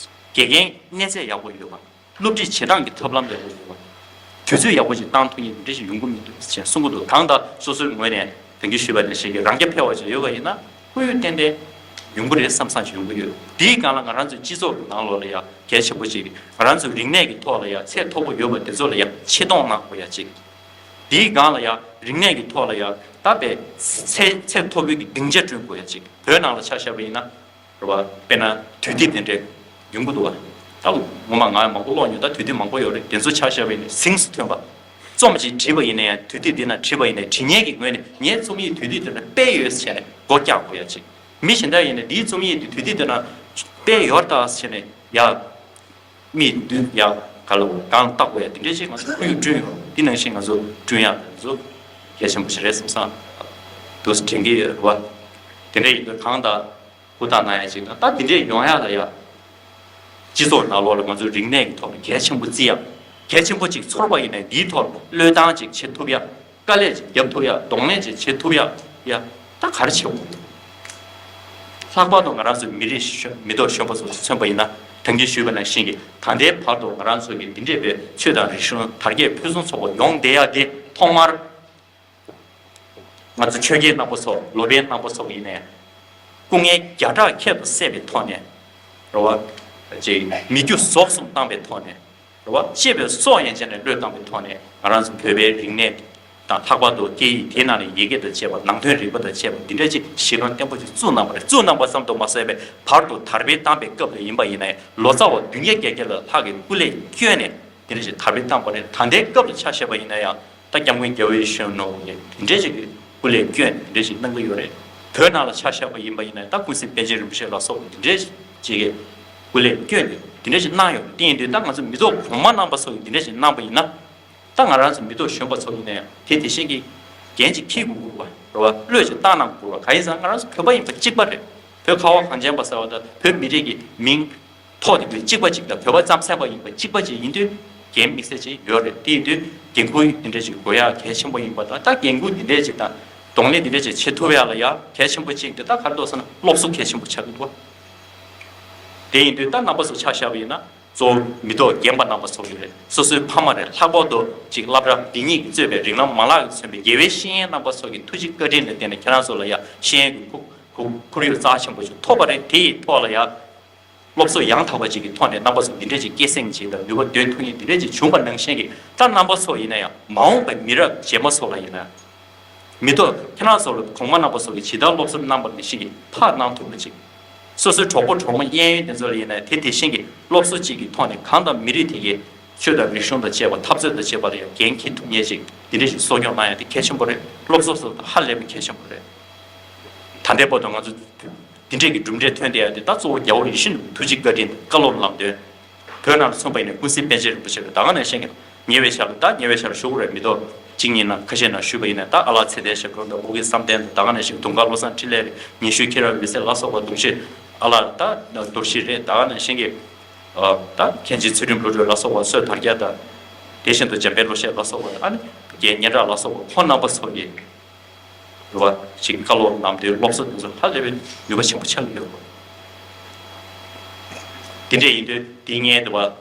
ཀྱི་འདུག་དགེ་རྒན་གནས་ཚད་ཡག་པོ་ཡོད་པ། སློབ་ཁྲིད་བྱེད་སྟངས་ཀྱི་ཐབས་ལམ་ཡག་པོ་ཡོད་པ། དུས་ཚོད་ཡག་པོ་ཞིག་བཏང་ཐུབ་མཁན་འདི་འདྲ་ཞིག་ཡོང་གི་མི་འདུག་ཅེས་གསུང་གི་འདུག་གང་ལྟར་སོ་སོའི་ངོས་ནས་དེང་གི་ཞུས་པ་ནང་བཞིན་གྱི་རང་རྐྱ་འཕེར་བ་ཞིག་ཡོད་པ་ཡིན་ན་ཁོར་ཡུག་ཏན་ཏན་ཡོང་གི་རེད་བསམ་བསམ་ཞིག་ཡོང་གི་ཡོད། དེའི་སྒང་ལ་ང་རང་ཚོའི་སྤྱི་ཚོགས་ཀྱི་ནང་ལོགས་ལ་ཡང་གལ་ཆེན་པོ་ཞིག་ང་རང་ཚོའི་རིག་གནས་ཀྱི་ཐོག་ལ་ཡང་ཚད་མཐོ་པོ་ཡོད་པ་དེ་ཚོ་ལ་ཡང་ཆེ་མཐོང་གནང་དགོས་ཡ་གཅིག་དེའི་སྒང་ལ་ཡང་རིག་གནས་ཀྱི་ཐོག་ལ་ཡང་ད་དཔེ་ཚད་ཚད་མཐོ་པོའི་གི་སྡིངས་ཆ་བསྐྲུན་དགོས་ཡ་གཅིག་བོད་ནང་ལ་ཆ་བཞག་པ་ཡིན་ན། རེད་བ། དཔེར་ན་དུས་དེབ་དེ་འདྲས་ཡོང་གི་འདུག་བ། ད་ངོ་མ་ང་མང་པོ་ཀློག་མྱོང་། ད་དུས་དེབ་མང་པོ་ཡོད་རེད། དེ་ཚོ་ཆ་བཞག་པ་ཡིན་ན་གཟེངས་སུ་ཐོན་པ། རྩོམ་ཅིག་བྲིས་པ་ཡིན་ན་ཡང་དུས་དེབ་འདི་ན་བྲིས་པ་ཡིན་ན་འབྲི་མཁན་གྱི་ངོས་ནས་ངའི་རྩོམ་ཡིག་དུས་དེབ་དེ་ན་སྤེལ་ཡོད་ཟེར་ནས་སྒོ་རྒྱག་དགོས་ཡ་ཅིག་མི་གཞན་དག་ཡིན་ན་འདིའི་རྩོམ་ཡིག་འདི་དུས་དེབ་དེ་ན་སྤེལ་ཡོད་ད་ཟེར་ནས་ཡ། མིག་མདུན་ཡ་ག་ལ་སྒང་ལ་ལྟ་དགོས་ཡ་དེ་འདྲས་ཅིག་ང་ཚོ་ཁོར་ཡུག་བསྐྲུན་ཡོད། འདི་ནང་བཞིན་ང་ཚོ་བསྐྲུན་ཡ་དེ་ཚོ་གལ་ཆེན་པོ་ཞིག་རེད་བསམ་སོང་། འདུག་སེ་དྲན་གྱི་ཡོད་རེད་བ། དེ་འདྲས་ཡིན་དུས་གང་ལྟར། ཧུར་ཐག་གནང་ཡ་ཅིག་དང་ད་དེ་འདྲས་ཡོང་ཡ་ལ་ཡ། སྤྱི་ཚོགས་ནང་ལོགས་ལ་ང་ཚོའི་རིག་གནས་ཀྱི་ཐོག་ལ་གལ་ཆེན་པོ་བརྩི་ཡ། གལ་ཆེན་པོ་ཅིག་ཚོར་བ་ཡིན་ནའི་འདིའི་ཐོག་ལ་བློས་བཏང་ཅིག་བྱེད་ཐུབ་ཡ། དཀའ་ལས་ཅིག་རྒྱབ་ཐུབ་ཡ། གདོང་ལེན་ཅིག་བྱེད་ཐུབ་ཡ། ཡ། ད་ག་རེ་བྱེད་དགོས་འདུག་ལྷག་པར་དུ་ང་རང་ཚོའི་མི་རིགས་གཞོན་མི་ཐོག་གཞོན་པ་ཚོ་མཚོན་པ་ཡིན་ན་ད་གིན་ཞུས་པ་ནང་བཞིན་གྱི་ད་ལྟའི་བར་དུ་ང་རང་ཚོ་གི་འདི་འདྲས་པའི་ཆོས་དང་རིག་གཞུང་དར་རྒྱས་ཕུན་སུམ་ཚོགས་པ་ཡོང་བསྡད་ཡ་དེ་ཐོག་མར། ང་ཚོ་ཆོས་རྒྱལ་རྣམ་པ་ཚོ་ལོ་པཎ་རྣམ་པ་ཚོ་ཡིན་ནའི། སྐུ་ངལ་བརྒྱ་ཕྲག་ཁྱད་དུ་བསད་པའི་ཐོག་ནས། རེད་བ། ཅིག་མི་རྒྱུ་ཟོག་གསུམ་བཏང་པའི་ཐོག་ནས། རེད་བ། གཅེས་པའི་སྲོག་ཡན་ཆད་ནས་བློས་བཏང་པའི་ཐོག་ནས་ང་རང་ཚོ་བོད་པའི་རིག་གནས་དང་ལྷག་པར་དུ་སྐད་ཡིག་དེའི་ནང་ནས་ཡི་གེ་དང་བཅས་པ་ནང་དོན་རིག་པ་དང་བཅས་པ་འདི་འདྲ་ཅིག་གཞི་རྐང་བརྟན་པོ་ཅིག་བཙུགས་གནང་བ་རེད། བཙུགས་གནང་བ་ཙམ་དུ་མ་ཟད་པའི་བར་དུ་དར་སྤེལ་བཏང་པའི་སྐབས་ལ་ཡིན་པ་ཡིན་ནའི་ལོ་ཙཱ་བ་བདུན་བརྒྱ་བརྒྱད་བརྒྱ་ལྷག་གིས་སྐུ་ལས་བསྐྱོན་ནས་དེ་འདྲ་ཅིག་དར་སྤེལ་བཏང་བ་རེད། ད་ལྟའི་སྐབས་ལ་ཆ་བཞག་པ་ཡིན་ན་ཡང་། ད་སྐྱབས་མགོན་རྒྱལ་བའི་གཞོན་ནུ་དེ་འདྲས་ཅིག་གི་སྐུ་ལས་བསྐྱོན་དེ་འདྲས་ཅིག་གནང་གི་ཡོད་རེད། བོད་ནང་ལ་ཆ་བཞག་པ་ཡིན་པ་ཡིན་ན་ད་ཀུན་གཟིགས་པཎ་ཆེན་རིན་པོ་ཆེ་ལ་སོགས་པ་དེ་འདྲས་ ཅིག་གི་སྐུ་ལས་བསྐྱོན་ཏེ་འདི་འདྲ་ཞིག་གནང་ཡོད། དེ་ཡིན་དུས་ད་ང་ཚོ་མི་ཐོག་གོང་མ་རྣམ་པ་ཚོ་གིས་འདི་འདྲ་ཞིག་གནང་པ་ཡིན་ན། ད་ང་རང་ཚོ་མི་ཐོག་གཞོན་པ་ཚོ་ཡིན་ན་ཡང་དེ་དེ་བཞིན་གྱི་འགན་ཅིག་འཁྱེར་དགོས་ཀྱི་རེད་བ། བློས་ཅིག་བཏང་གནང་དགོས་རེད་བ། གང་ཡིན་ཟེར་ན་ང་རང་ཚོ་བོད་པ་ཡིན་པ་གཅིག་པ་རེད། བོད་ཁ་བ་གངས་ཅན་པ་ཟེར་བ་དང་བོད་མི་རིགས་ཀྱི་མིང་ཐོག་དེ་གཅིག་པ་གཅིག་དང་། བོད་པ་རྩམ་ཟན་པ་ཡིན་པ་གཅིག་པ་གཅིག་ཡིན་དུས་འགན་དམིགས་བསལ་ཅིག་ཡོད་རེད། དེ་ཡིན་དུས་འགན་ཁུར་འདི་འདྲ་ཅིག་དགོས་ཡ་གལ་ཆེན་པོ་ཡིན་པ་དང་། ད་འགན་ཁུར་འདི་འདྲ་ཅིག་དང་གདོང་ལེན་འདི་འདྲ་ཅིག་བྱེད་ཐུབ་ཡ་ལ་ཡ་གལ་ཆེན་པོ་གཅིག་དེ་ད་ག་རེ་འདུག་ཟེར་ན་སློབ་གསོ་གལ་ཆེན་པོ་ཆགས་ཀྱི་འདུག་བ། དེ་ཡིན་དུས་ད་རྣམ་པ་ཚོ་ཆ་བཞག་པ་ཡིན་ན། གཙོ་བོ་མི་ཐོག་རྒན་པ་རྣམ་པ་ཚོ་གི་རེད། སོ་སོའི་ཕ་མ་རེད། ལྷག་པར་དུ་ཅིག་སློབ་གྲྭ་འདི་ཉིད་ཀྱིས་གཙོས་པའི་རིགས་ལམ་མ་ལག་གིས་མཚོན་པའི་དགེ་བའི་བཤེས་གཉེན་རྣམ་པ་ཚོ་གི་ཐུགས་རྗེ་བཀའ་དྲིན་ལ་བརྟེན་ནས་ཁྱེད་རང་ཚོ་ལ་ཡ་ཤེས་ཡོན་གྱི་ཁུག་ཁུག་ཁོར་ཡུག་རྩ་ཆེན་པོ་ཞིག་ཐོབ་པ་རེད། དེ་ཡི་ཐོག་ལ་ཡ་སློབ་གསོ་ཡང་དག་པ་ཅིག་གི་ཐོག་ནས་རྣམ་པ་ཚོ་འདི་འདྲས་ཅིག་སྐྱེད་སྲིང་བྱེད་དང་ནུས་པ་འདོན་ཐུབ་མཁན་འདི་འདྲས་ཅིག་བྱུང་བ་ནང་བཞིན་གྱི། ད་རྣམ་པ་ཚོ་ཡིན་ན་ཡང་མ་འོངས་པའི་མི་རབས་རྗེས་མ་ཚོ་ལ་ཡིན་ན། མི་ཐོག་ཁྱེད་རང་ཚོ་ལ་གོང་མ་རྣམ་པ་ཚོ་གིས་ཇི་ལྟར་སློབ་གསོ་གནང་པ་ནང་བཞིན་གྱི་ཕར་གནང་ཐུབ་པ་ཅིག། སོ་སོའི་གྲོགས་པོ་གྲོགས་མོ་གཡས་གཡོན་དེ་ཚོ་ལ་ཡིན་ན་དེ་དེ་བཞིན་གྱི་སློབ་གསོ་གཅིག་གི་ཐོག་ནས་གང་ལྟར་མི་རིགས་དེ་གའི་ཆོས་དང་རིག་གཞུང་དང་བཅས་པ་འཐབ་རྩོད་དང་བཅས་པ་ལ་ཡང་འགན་འཁྱེར་ཐུབ་མཁན་ཅིག་འདི་འདྲ་ཞིག་གསོ་སྐྱོང་གནང་ཡ་དེ་གལ་ཆེན་པོ་རེད། སློབ་གསོ་སོགས་དང་ཧ་ལས་པའི་གལ་ཆེན་པོ་རེད། ད་ལྟའི་བར་དུ་ང་ཚོ་འདི་འདྲས་ཀྱི་གྲུབ་འབྲས་ཐོན་བསྡད་ཡ་དེ་ད་གཙོ་བོ་རྒྱལ་བ་ཡིད་བཞིན་ནོར་བུའི་ཐུགས་རྗེ་བཀའ་དྲིན་དང་བཀའ་སློབ་ལམ་སྟོན། བོད་ནང་ལ་མཚོན་པ་ཡིན་ན་ཀུན་གཟིགས་པཎ་ཆེན་རིན་པོ་ཆེ་ལ་ད་ག་ནང་བཞིན་གྱི་ཉེ་བའི་ཆར་ལ། ད་ཉེ་བའི་ཆར་ཞུ་དགོས་རེད། མི་ཐོག་གཅིག་གཉིས་ནང་ཁ་ཤས་ནང་ཞུས་པ་ཡིན་ན། ད་ཨ་ལགས་ཚེ་བརྟན་ཞབས་དྲུང་དང་ཨོ་རྒྱན་བསམ་གཏན་དང་། ད་ག་ནང་བཞིན་དུང་དཀར་བློ་བཟང་འཕྲིན་ལས་རེད། ཉི་ཤུ་ཁྱེད་རང་འོད་ཟེར་ལ་སོགས་པ། གདུང་ཤེས་ཨ་ལགས། ད་རྡོ་རྗེ་རེད། ད་ག་ནང་བཞིན་གྱི་ཨ་ད་མཁན་ཆེན་ཚུལ་ཁྲིམས་བློ་གྲོས་ལ་སོགས་པ། སོས་དར་རྒྱས་དང་། དེ་བཞིན་དུ་འཇམ་དཔལ་བློ་ཤེས་ལ་སོགས་པ། ཨ་ནི་རྒན་སྙན་གྲགས་ལ་སོགས་པ་ཁོང་རྣམ་པ་ཚོ་གིས་རེད་བ། ཅིག་བཀའ་སློབ་ལམ་སྟོན་སློབ་གསོ་དེ་ཚོ་ཧ་ལས་པའི་ནུས་པ་ཆེན་པོ་ཆགས་ཀྱི་ཡོད་རེད། དེ་འདྲས་ཡིན་དུས་དེ་སྔའི་རེད་བ། བོད་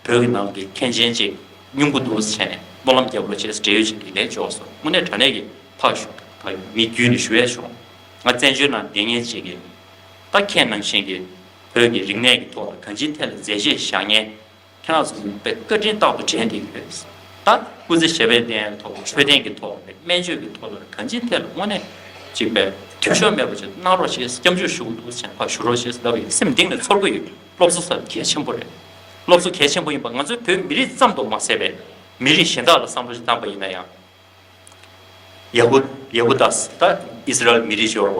ཀྱི་ནང་གི་མཁན་ཆེན་ཅིག་སྙུང་གི་འདུག་ཟེར་ནས་སྨོན་ལམ་རྒྱབ་རོགས་བྱས་ཟེར་འབྲེལ་ཡོད་ཅིག་གིས་ལན་འབྱོར་སོང་། དངོས་གནས་དྲང་གནས་ཀྱི་ཕར་ཞུ། ཕར་མི་བརྒྱུད་ནས་ཞུ་ཡས་བྱུང་། ང་བཙན་བྱོལ་ནང་བསྡད་མཁན་ཅིག་གིས་ད་ཁྱེད་ནང་བཞིན་གྱི་བོད་ཀྱི་རིག་གནས་ཀྱི་ཐོག་ལ་གང་ཅིའི་ཐད་ལ་མཛད་རྗེས་བཞག་མཁན། ཁྱེད་རང་ཚོ་དཔེ་བཀའ་དྲིན་རྟག་ཏུ་དྲན་བསྡད་ཀྱི་ཡོད། ད་སྐུ་ཚེ་ཞབས་པད་བརྟན་ཡག་ཐོག་འཕྲོད་བསྟེན་གྱི་ཐོག་ལ་རེད། སྨན་བཅོས་ཀྱི་ཐོག་ལ་རེད། གང་ཅིའི་ཐད་ལ་དངོས་གནས་ཅིག་དཔེ་འཐུས་ཤོར་མེད་པ་ཅིག་གནང་རོགས་བྱེད། སྐྱབས་འཇུག་ཞུ་གི་འདུག་ཟེར་ནས་ཕར་ཞུ་རོགས་བྱེད་ཟེར་ལབ་ཡོད། སེམས་གཏིང་ནས་ཚོར་གྱི་ཡོད། སློབ་གསོ་ཟེར་གལ་ཆེན་པོ་རེད། སློབ་གསོ་གལ་ཆེན་པོ་ཡིན་པ་ང་ཚོའི་བོད་མི་རིགས་ཙམ་དུ་མ་ཟད་པའི་མི་རིགས་གཞན་དག་ལ་བསམ་བློ་ཞིག་བཏང་པ་ཡིན་ན་ཡང་། ཡ་ཧུ། ཡ་ཧུ་དཱ། ད་ཨི་སི་རལ་མི་རིགས་ཤོར་བ་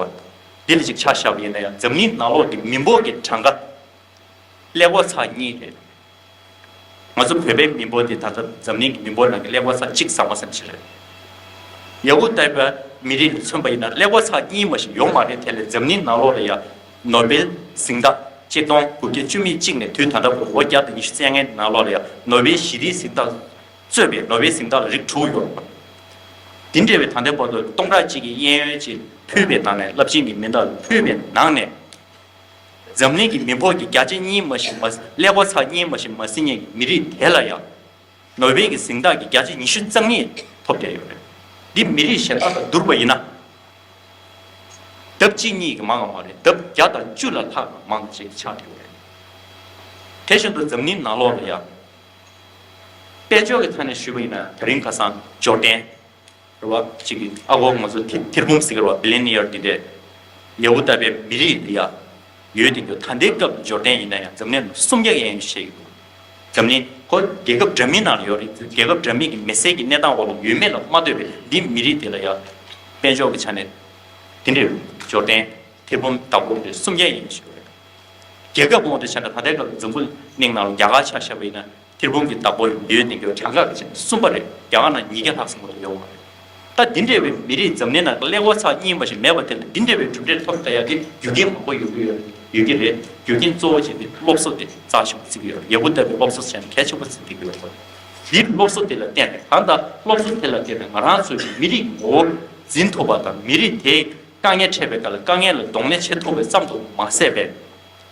འདི་ལ་ཅིག་ཆ་བཞག་པ་ཡིན་ན་ཡང་། འཛམ་གླིང་ནང་ལོགས་ཀྱི་མི་འབོར་གྱི་གྲངས་ཀ་ཀླད་ཀོར་ཚེག་གཉིས་རེད། ང་ཚོ་བོད་པའི་མི་འབོར་དེ་ད་ལྟ་འཛམ་གླིང་གི་མི་འབོར་ནང་གི་ཀླད་ཀོར་ཚེག་གཅིག་ཟིན་པ་ཙམ་ཞིག་རེད། ཡ་ཧུ་དཱ་པའི་མི་རིགས་ལ་མཚོན་པ་ཡིན་ན་ཀླད་ཀོར་ཚེག་གཉིས་མ་ཞིག་ཡོད་མ་རེད། དེ་ལས་འཛམ་གླིང་ནང་ལོགས་ལ་ཡ་ནོ་བེལ་གཟེངས་རྟགས་གཅིག་སྟོང་དགུ་བརྒྱ་བཅུ་མེད་གཅིག་ནས་དུས་ད་ལྟ་བར་ལོ་བརྒྱ་དང་ཉི་ཤུ་རྩ་ལྔའི་ནང་ལོགས་ལ་ཡ་ནོ་བེལ་ཞི་བདེའི་གཟེངས་རྟགས་གཙོས་པའི་ནོ་བེལ་གཟེངས་རྟགས་ལ་རིགས་དྲུག་ཡོད་རེད། དེ་འདྲ་བའི་ད་ལྟའི་བར་དུ་སྟོང་ཕྲག་གཅིག་གི་གཡས་གཡོན་ཅིག་ཕུལ་བའི་ནང་ནས། རླབས་ཆེན་གྱི་མི་སྣ་ལ་ཕུལ་བའི་ནང་ནས། འཛམ་གླིང་གི་མི་འབོར་གྱི་བརྒྱ་ཆ་གཉིས་མ་ཞིག་མ། ཀླད་ཀོར་ཚེག་གཉིས་མ་ཞིག་མ་ཟིན་མཁན་གྱི་མི་རིགས་དེ་ལ་ཡང་ནོ་བེལ་གྱི་གཟེངས་རྟགས་ཀྱི་བརྒྱ་ཆ་ཉི་ཤུ་རྩ་གཉིས་ཐོབ་བསྡད་ཡོད་རེད། འདི་མི་རིགས་གཞན་དག་དང་བསྡུར་བ་ཡིན་ན། ལྡབ་གཅིག་གཉིས་ཀྱིས་མང་བ་མ་རེད། ལྡབ་བརྒྱ་དང་བཅུ་ལ་ལྷག་མང་ཅིག་ཆགས་བསྡད་ཡོད་རེད། དེ་བཞིན་དུ་འཛམ་གླིང་ནང་ལོགས་ལ་ཡང་དཔལ་འབྱོར་གྱི་ཐད་ནས་ཞུས་པ་ཡིན་ན། དེ་རིང་ཁ་སང་འབྱོར་ལྡན་རེད་བ། གཅིག་གི་ཨ་ཁོ་ང་ཚོ་ཐི་ཐིར་འབུམ་ཟེར་གི་རེད་བ། བི་ལི་ཡ་ནེ་ཡར་འདི་འདྲས་ཡ་ཧུ་དཱ་པའི་མི་རིགས་ལ་ཡ་ཡོད་དེ། འདུག་ད་ལྟའི་སྐབས་འབྱོར་ལྡན་ཡིན་ན་ཡང་འཛམ་གླིང་ལ་སུམ་བརྒྱ་ཡན་ཞིག་བཤད་ཀྱི་འདུག་འཛམ་གླིང་ཁོ་རྒྱལ་ཁབ་འདྲ་མིན་ནང་ལ་ཡོད་རེད། རྒྱལ་ཁབ་འདྲ་མིན་གྱི་མི་སེར་གྱི་གནས་སྟངས་འོག་ལ་ཡོད་མེད་ལ་མ་ལྟོས་པའི་འདི་མི་རིགས་དེ་ལ་ཡ་དཔལ་འབྱོར་གྱི་ཆ་ནས་དེ་འདྲའི་འབྱོར་ལྡན་ཐིར་འབུམ་བདག་པོ་དེ་སུམ་བརྒྱ་ཡན་ཞིག་ཡོད་རེད། རྒྱལ་ཁབ་དབང་དུ་བྱས་ན་ད་ལྟའི་སྐབས་འཛམ་བུ་གླིང་ནང་ལ་རྒྱ་གར་ཆ་བཞག་པ་ཡིན་ན། ཐིར་འབུམ་གྱི་བདག་པོ་ཡོད་དེ་འདྲའི་གྲངས་ཀ་གི་ཆ་ནས་གསུམ་པ་རེད། རྒྱ་གར་ནང་ཉིས་བརྒྱ་ལྷག་ཙམ་ཡོད་མ་རེད། ད་འདི་འདྲ་བའི་མི་རིགས་འཛམ་གླིང་ནང་ཀླད་ཀོར་ཚེག་གཉིས་མ་ཞིག་མེད་པ་དེ་ལ་འདི་འདྲ་བའི་གྲུབ་འབྲས་ཐོབ་ད་ཡ་དེ་རྒྱུ་རྐྱེན་མང་པོ་ཡོད་ཀྱི་ཡོད། ཡོད་ཀྱི་རེད། རྒྱུ་རྐྱེན་གཙོ་བོ་གཅིག་དེ་སློབ་གསོ་དེ་རྩ་ཆེན་པོ་བརྩི་གི་ཡོད། ཡ་ཧུ་དཱ་པའི་སློབ་གསོ་ཟེར་ན་གལ་ཆེན་པོ་བརྩི་བསྡད་ཀྱི་ཡོད་རེད། འདིར་སློབ་གསོ་དེ་ལ་བརྟེན་ནས། གང་ལྟར་སློབ་གསོ་དེ་ལ་བརྟེན་ནས་ང་རང་ཚོའི་མི་རིགས་ངོ་བོ་འཛིན་ཐུབ་པ་དང་། མི་རིགས་དེ་དཀའ་ངལ་འཕྲད་པའི་སྐབས་ལ་དཀའ་ངལ་ལ་གདོང་ལེན་བྱེད་ཐུབ་པ་ཙམ་དུ་མ་ཟད་པའི།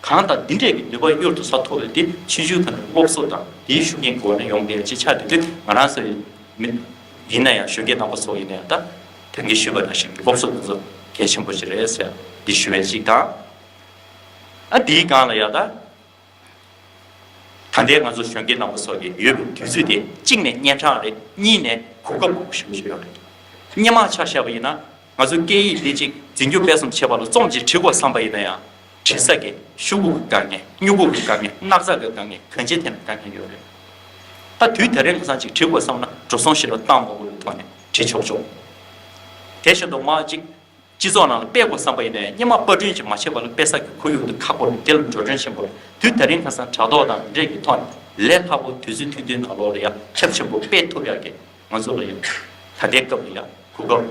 གང་ལྟར་འདི་འདྲས་ཀྱི་ནུས་པ་གཡུར་དུ་ཟ་ཐུབ་པ་དེ་ཕྱི་ཕྱོགས་ཁ་ནས་སློབ་གསོ་དང་དེའི་ཤུགས་རྐྱེན་གྱི་སྒོ་ནས་ཡོང་བསྡད་ཅིག་ཆགས་བསྡད་དུས། ང་རང་ཚོ་ཡིན་ན་ཡང་། གཞོན་སྐྱེས་རྣམ་པ་ཚོ་ཡིན་ན་ཡང་། ད་ད་གིན་ཞུས་པ་ནང་བཞིན་སློབ་གསོ་དེ་ཚོ་གལ་ཆེན་པོ་ཞིག་རེད་ཟེར་འདི་ཞུ་བའི་གཅིག་དང་། ཨ་དེའི་སྒང་ལ་ཡ་ད། ད་ལྟའི་ང་ཚོ་གཞོན་སྐྱེས་རྣམ་པ་ཚོ་གི་ཡོད་པའི་དུས་ཚོད་དེ་གཅིག་ནས་གཉན་འཕྲང་རེད། གཉིས་ནས་གོ་སྐབས་མང་པོ་ཞིག་ཡོད་རེད། སྔོན་མ་ཆ་བཞག་པ་ཡིན་ན། ང་ཚོ་སྐད་ཡིག་འདི་གཅིག་འཛིན་སྐྱོང་སྤེལ་གསུམ་བྱེད་པ་ལ་རྩོམ་ཅིག་བྲིས་དགོས་བསམ་པ་ཡིན་ན་ཡང་། བྲིས་ས་གི་ཤོག་གུ་གི་དཀའ་ངལ། སྨྱུ་གུ་གི་དཀའ་ངལ། སྣག་ཚ་གི་དཀའ་ངལ། གང་ཅིའི་ཐད་ནས་དཀའ་ངལ་ཡོད་རེད། ད་དུས་དེ་རིང་ཁ་སང་ཅིག་བྲིས་དགོས་བསམ་ན་འགྲོ་སོང་ཞིག་ལ་བཏང་མ་དགོས་པའི་ཐོག་ནས་བྲིས་ཆོག་ཆོག་དེ་བཞིན་དུ་མ་གཅིག་སྤྱི་ཚོགས་ནང་ལ་སྤེལ་དགོས་བསམ་པ་ཡིན་ན་ཡང་སྔོན་མ་པར་སྐྲུན་ཅིག་མ་བྱས་པ་ལ་སྤེལ་ས་གི་ཁོར་ཡུག་དེ་ཁག་པོ་རེད། དེ་ལ་འགྲོ་གྲོན་ཆེན་པོ་རེད། དུས་ད་རིང་ཁ་སང་དྲ་ཐོག་དང་འདི་འདྲས་ཀྱི་ཐོག་ནས་ལས་སླ་པོ་དུས་ཚོད་ཐུང་ཐུང་ནང་ལོགས་ལ་ཡང་ཁྱབ་ཆེན་པོ་སྤེལ་ཐུབ་ཡག་གི་ང་ཚོ་ལ་ཡང་ད་ལྟའི་སྐབས་ལ་ཡང་གོ་སྐབས་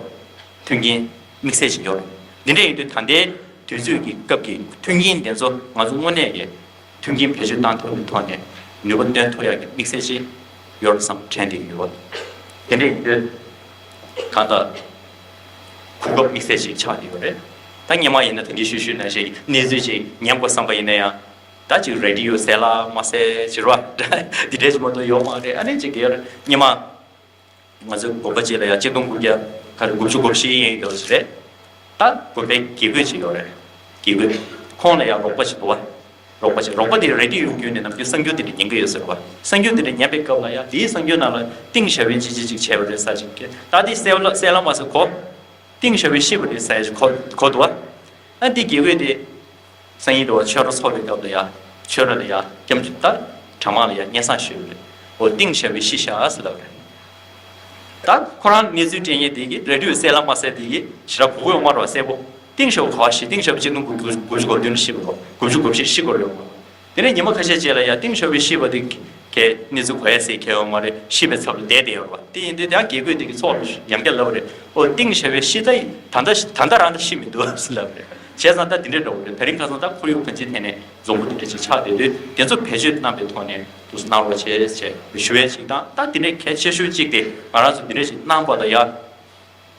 མཐུན་རྐྱེན་དམིགས་བསལ་ཞིག་ཡོད་རེད། འདི་འདྲ་ཡིན་དུས་ད་ལྟའི་དུས་ཚོད་ཀྱི་སྐབས་ཀྱི་མཐུན་རྐྱེན་དེ་ཚོ་ང་ཚོ་དངོས་གནས་ཀྱི་མཐུན་རྐྱེན་བེད་སྤྱོད་བཏང་ཐུབ་པའི་ཐོག་ནས་ནུས་པ་འདོན་ཐུབ་ཡག་གི་དམིགས་བསལ་ཞིག་ཡོད་རེད་བསམ་དྲན་བསྡད་ཀྱི་ཡོད། དེ་འདྲ་ཡིན་དུས་གང་ལྟར་གོ་སྐབས་དམིགས་བསལ་ཞིག་ཆགས་བསྡད་ཡོད་རེད། ད་སྔོན་མ་ཡིན་ན་ད་གིན་ཞུས་ཞུས་ནང་བཞིན་གནས་ཚུལ་ཅིག་ཉན་དགོས་བསམ་པ་ཡིན་ན་ཡང་ད་ཅིག་རེ་ཌི་ཡོ་གསལ་ལ་མ་གསལ་ཅིག་རེད་བ། འདི་འདྲས་ཅིག་མ་གཏོགས་ཡོད་མ་རེད། ཨ་ནི་ཅིག་གི་སྔོན་མ། ང་ཚོའི་དགོན་པ་གཅིག་ལ་ཡང་གཅིག་སྟོང་དགུ་བརྒྱ་ག་རེ་དགུ་བཅུ་གོ་བཞི་ཡན་ཡོད་རེད། ད་དགོན་པའི་དགེ་བསྐོས་ཅིག་ཡོད་རེད། དགེ་བསྐོས། ཁོང་ལ་ཡང་རོགས་པ་ཅིག་འདུག་བ། རོགས་པ་ཅིག་རོགས་པ་དེ་རེ་ཌི་ཡོ་བརྒྱུད་ནས་ནམ་རྒྱུན་གསར་འགྱུར་དེ་འདྲ་ཉན་གི་ཡོད་ཟེར་བ། གསར་འགྱུར་དེ་འདྲ་ཉན་པའི་སྐབས་ལ་ཡང་དེའི་གསར་འགྱུར་ནང་ལ་ཏིང་ཞའོ་ཕིང་ཅིག་ཅིག་ཅིག་བྱས་པ་རེད་ཟེར་ཅིག་གི་ད་དེ་གསལ་ལ་གསལ་ལ་མ་ཟེར་གོ། ཏིང་ཞའོ་ཕིང་ཤི་བ་རེད་ཟེར་གོ་གོ་འདུག་བ། ཨ་འདི་དགེ་བསྐོས་དེ། སང་ཉིན་དུ་ཆོས་ར་ཚོགས་པའི་སྐབས་ལ་ཡ། ཆོས་ར་ལ་ཡ་སྐྱབས་འཇུག་ད། གྲྭ་མང་ལ་ཡ་སྙན་སེང་ཞུས་པ་རེད། འོ་ཏིང་ཞའོ་ཕིང་ཤི་ཤག་ཟེར་ལབ་རེད། ད་ཁོ་རང་གནས་ཚུལ་སྤྲད་མཁན་དེ་གིས་རེ་ཌི་ཡོ་གསལ་ལ་མ་གསལ་དེ་གིས་ཞེ་དྲག་གོ་གི་ཡོད་མ་རེད་བ། གསལ་པོ། ཏིང་ཞའོ་ཕིང་ག་པར་ཤི། ཏིང་ཞའོ་ཕིང་གཅིག་སྟོང་དགུ་བཅུ་གོ་བདུན་ལ་ཤི་བ་རེད། དགུ་བཅུ་གོ་བཞི་ལ་ཤི་དགོས་རེད་བ། དེ་ནས་ཉི་མ་ཁ་ཤས་རྗེས་ལ་ཡ་ཏིང་ཞའོ་ཕིང་ཤི་བ་དེ་གས་གནས་ཚུལ་གོ་ཡ་ཟེར་གལ་ཡོད་མ་རེད། ཤི་བའི་ཚབ་ལ་བསྡད་བསྡད་ཡོད་རེད་བ། དེ་ཡིན་དུས་ཡང་དགེ་བསྐོས་དེ་གིས་ཚོགས་ལ་ཡང་བསྐྱར་ལབ་པ་རེད། ཨོ་ཏིང་ཞའོ་ཕིང་ཤི་ད་ད་ལྟ་ད་ལྟ་རང་ད་ཤི་མི་འདུག་ཟེར་ལབ་པ་རེད། བྱས་ཙང་ད་དེ་འདྲའི་འདྲ་བོ་རེད། ད་རིང་ཁ་སང་ད་ཁོར་ཡུག་གང་ཅིའི་ཐད་ནས་འཛོམས་པོ་དེ་འདྲ་ཅིག་ཆགས་བསྡད་དུས་དེ་ཚོ་བེད་སྤྱོད་གནང་པའི་ཐོག་ནས་དུ་གནང་རོགས་བྱེད་ཅེས་ཞུ་ཡས་ཅིག་དང་། ད་དེ་འདྲའི་གལ་ཆེ་ཤོས་གཅིག་དེ་ང་རང་ཚོ་དེ་འདྲ་ཞིག་གནང་པ་ལ་ཡ།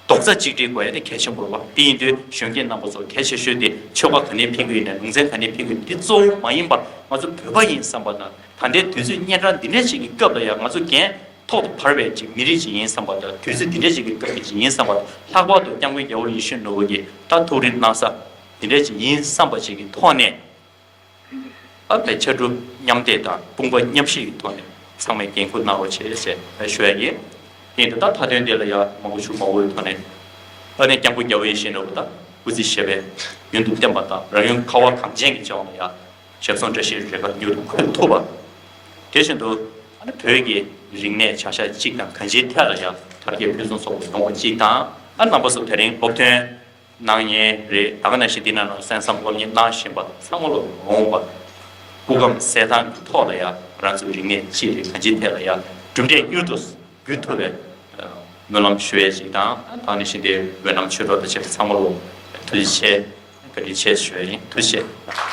རྡོག་རྩ་གཅིག་སྒྲིལ་དགོས་ཡ་དེ་གལ་ཆེན་པོ་རེད་བ། དེ་ཡིན་དུས་གཞོན་སྐྱེས་རྣམ་པ་ཚོ་གལ་ཆེ་ཤོས་དེ་ཆོལ་ཁ་ག་ནས་ཕེབས་ཀྱི་ཡོད་ནས་ལུང་ཚན་ག་ནས་ཕེབས་ཀྱི་ཡོད་ནས་འདི་གཙོ་བོ་མ་ཡིན་པར་ང་ཚོ་བོད་པ་ཡིན་བསམ་པ་དང་། ད་ལྟའི་དུས་ཚོད་གཉན་འཕྲང་འདི་འདྲ་ཞིག་གི་སྐབས་ལ་ཡང་ང་ཚོ་རྒན་ཐོག་ཏུ་བར་བའི་ཅིག་མི་རིགས་ཅིག་ཡིན་བསམ་པ་དང་། དུས་ཚོད་འདི་འདྲ་ཞིག་གི་སྐབས་ཀྱི་ཅིག་ཡིན་བསམ་པ་དང་། ལྷག་པར་དུ་སྐྱབས་མགོན་རྒྱལ་བ་ཡིད་བཞིན་ནོར་བུ་གིས་ད་ཐུགས་རེ་གནང་ས་འདི་འདྲ་ཅིག་ཡིན་བསམ་པ་ཅིག་གི་ཐོག་ནས། ཨ་ཕའི་ཕྱར་གྲུ་མཉམ་འདེགས་དང་དཔུང་པ་མཉམ་གཤིབ་ཀྱི་ཐོག་ནས་ཚང་མས་འགན་འཁུར་གནང་རོགས་བྱེད་ཅེས་ཞུ་ཡ་ཡིན། དེ་ཡིན་དུས་ད་མཐའ་དོན་དེ་ལ་ཡ་མང་པོ་ཞུ་མ་དགོས་པའི་ཐོག་ནས། ཨ་ནི་སྐྱབས་མགོན་རྒྱལ་བ་ཡིད་བཞིན་ནོར་བུ་དང་སྐུ་ཚེ་ཞབས་པད་ཡུན་དུ་བརྟན་པ་དང་། རང་ཡུལ་ཁ་བ་གངས་ཅན་གྱི་ལྗོངས་ལ་ཡ་ཞབས་ཟུང་བཀྲ་ཤིས་རེ་ཁཱ་མྱུར་དུ་འཁོད་ཐུབ་པ། དེ་བཞིན་དུ་ཨ་ནི་བོད་ཀྱི་རིག་གནས་བྱ་གཞག་གཅིག་དང་གང་ཅིའི་ཐད་ལ་ཡ་དར་རྒྱས་ཕུན་སུམ་ཚོགས་པ་ཡོང་བ་གཅིག་དང་། ཨ་རྣམ་པ་ཚོ་དེ་རིང་སློབ་ཐོན་གནང་མཁན་རེད། ད་ག་ནང་བཞིན་འདི་ནང་ལ་གསན་བསམ་སློབ་གཉེར་གནང་བཞིན་པ་ཚང་མ་ལོ་འོང་བ། སྐུ་ཁམས་གསལ་ཐང་གི་ཐོག་ལ་ཡ་རང་ཚོའི་རིག་གནས་སྤྱི་རིགས་གང་ཅིའི་ཐད་ལ་ཡ་གྲུབ་འབྲས་མྱུར་དུ་འགུལ་ཐུབ་པའི་སྨོན་ལམ་ཞུ་ཡས་ཅིག་དང་། ད་ག་ནང་བཞིན་དེ་འོད་སྣང་ཆོས་གྲོགས་དང་བཅས་པ་ཚང་མ་ལོ་ཐུགས་རྗེ་ཆེ། བཀའ་དྲིན་ཆེ་ཞུ་ཡས་ཡིན། ཐུགས་རྗེ་ཆེ།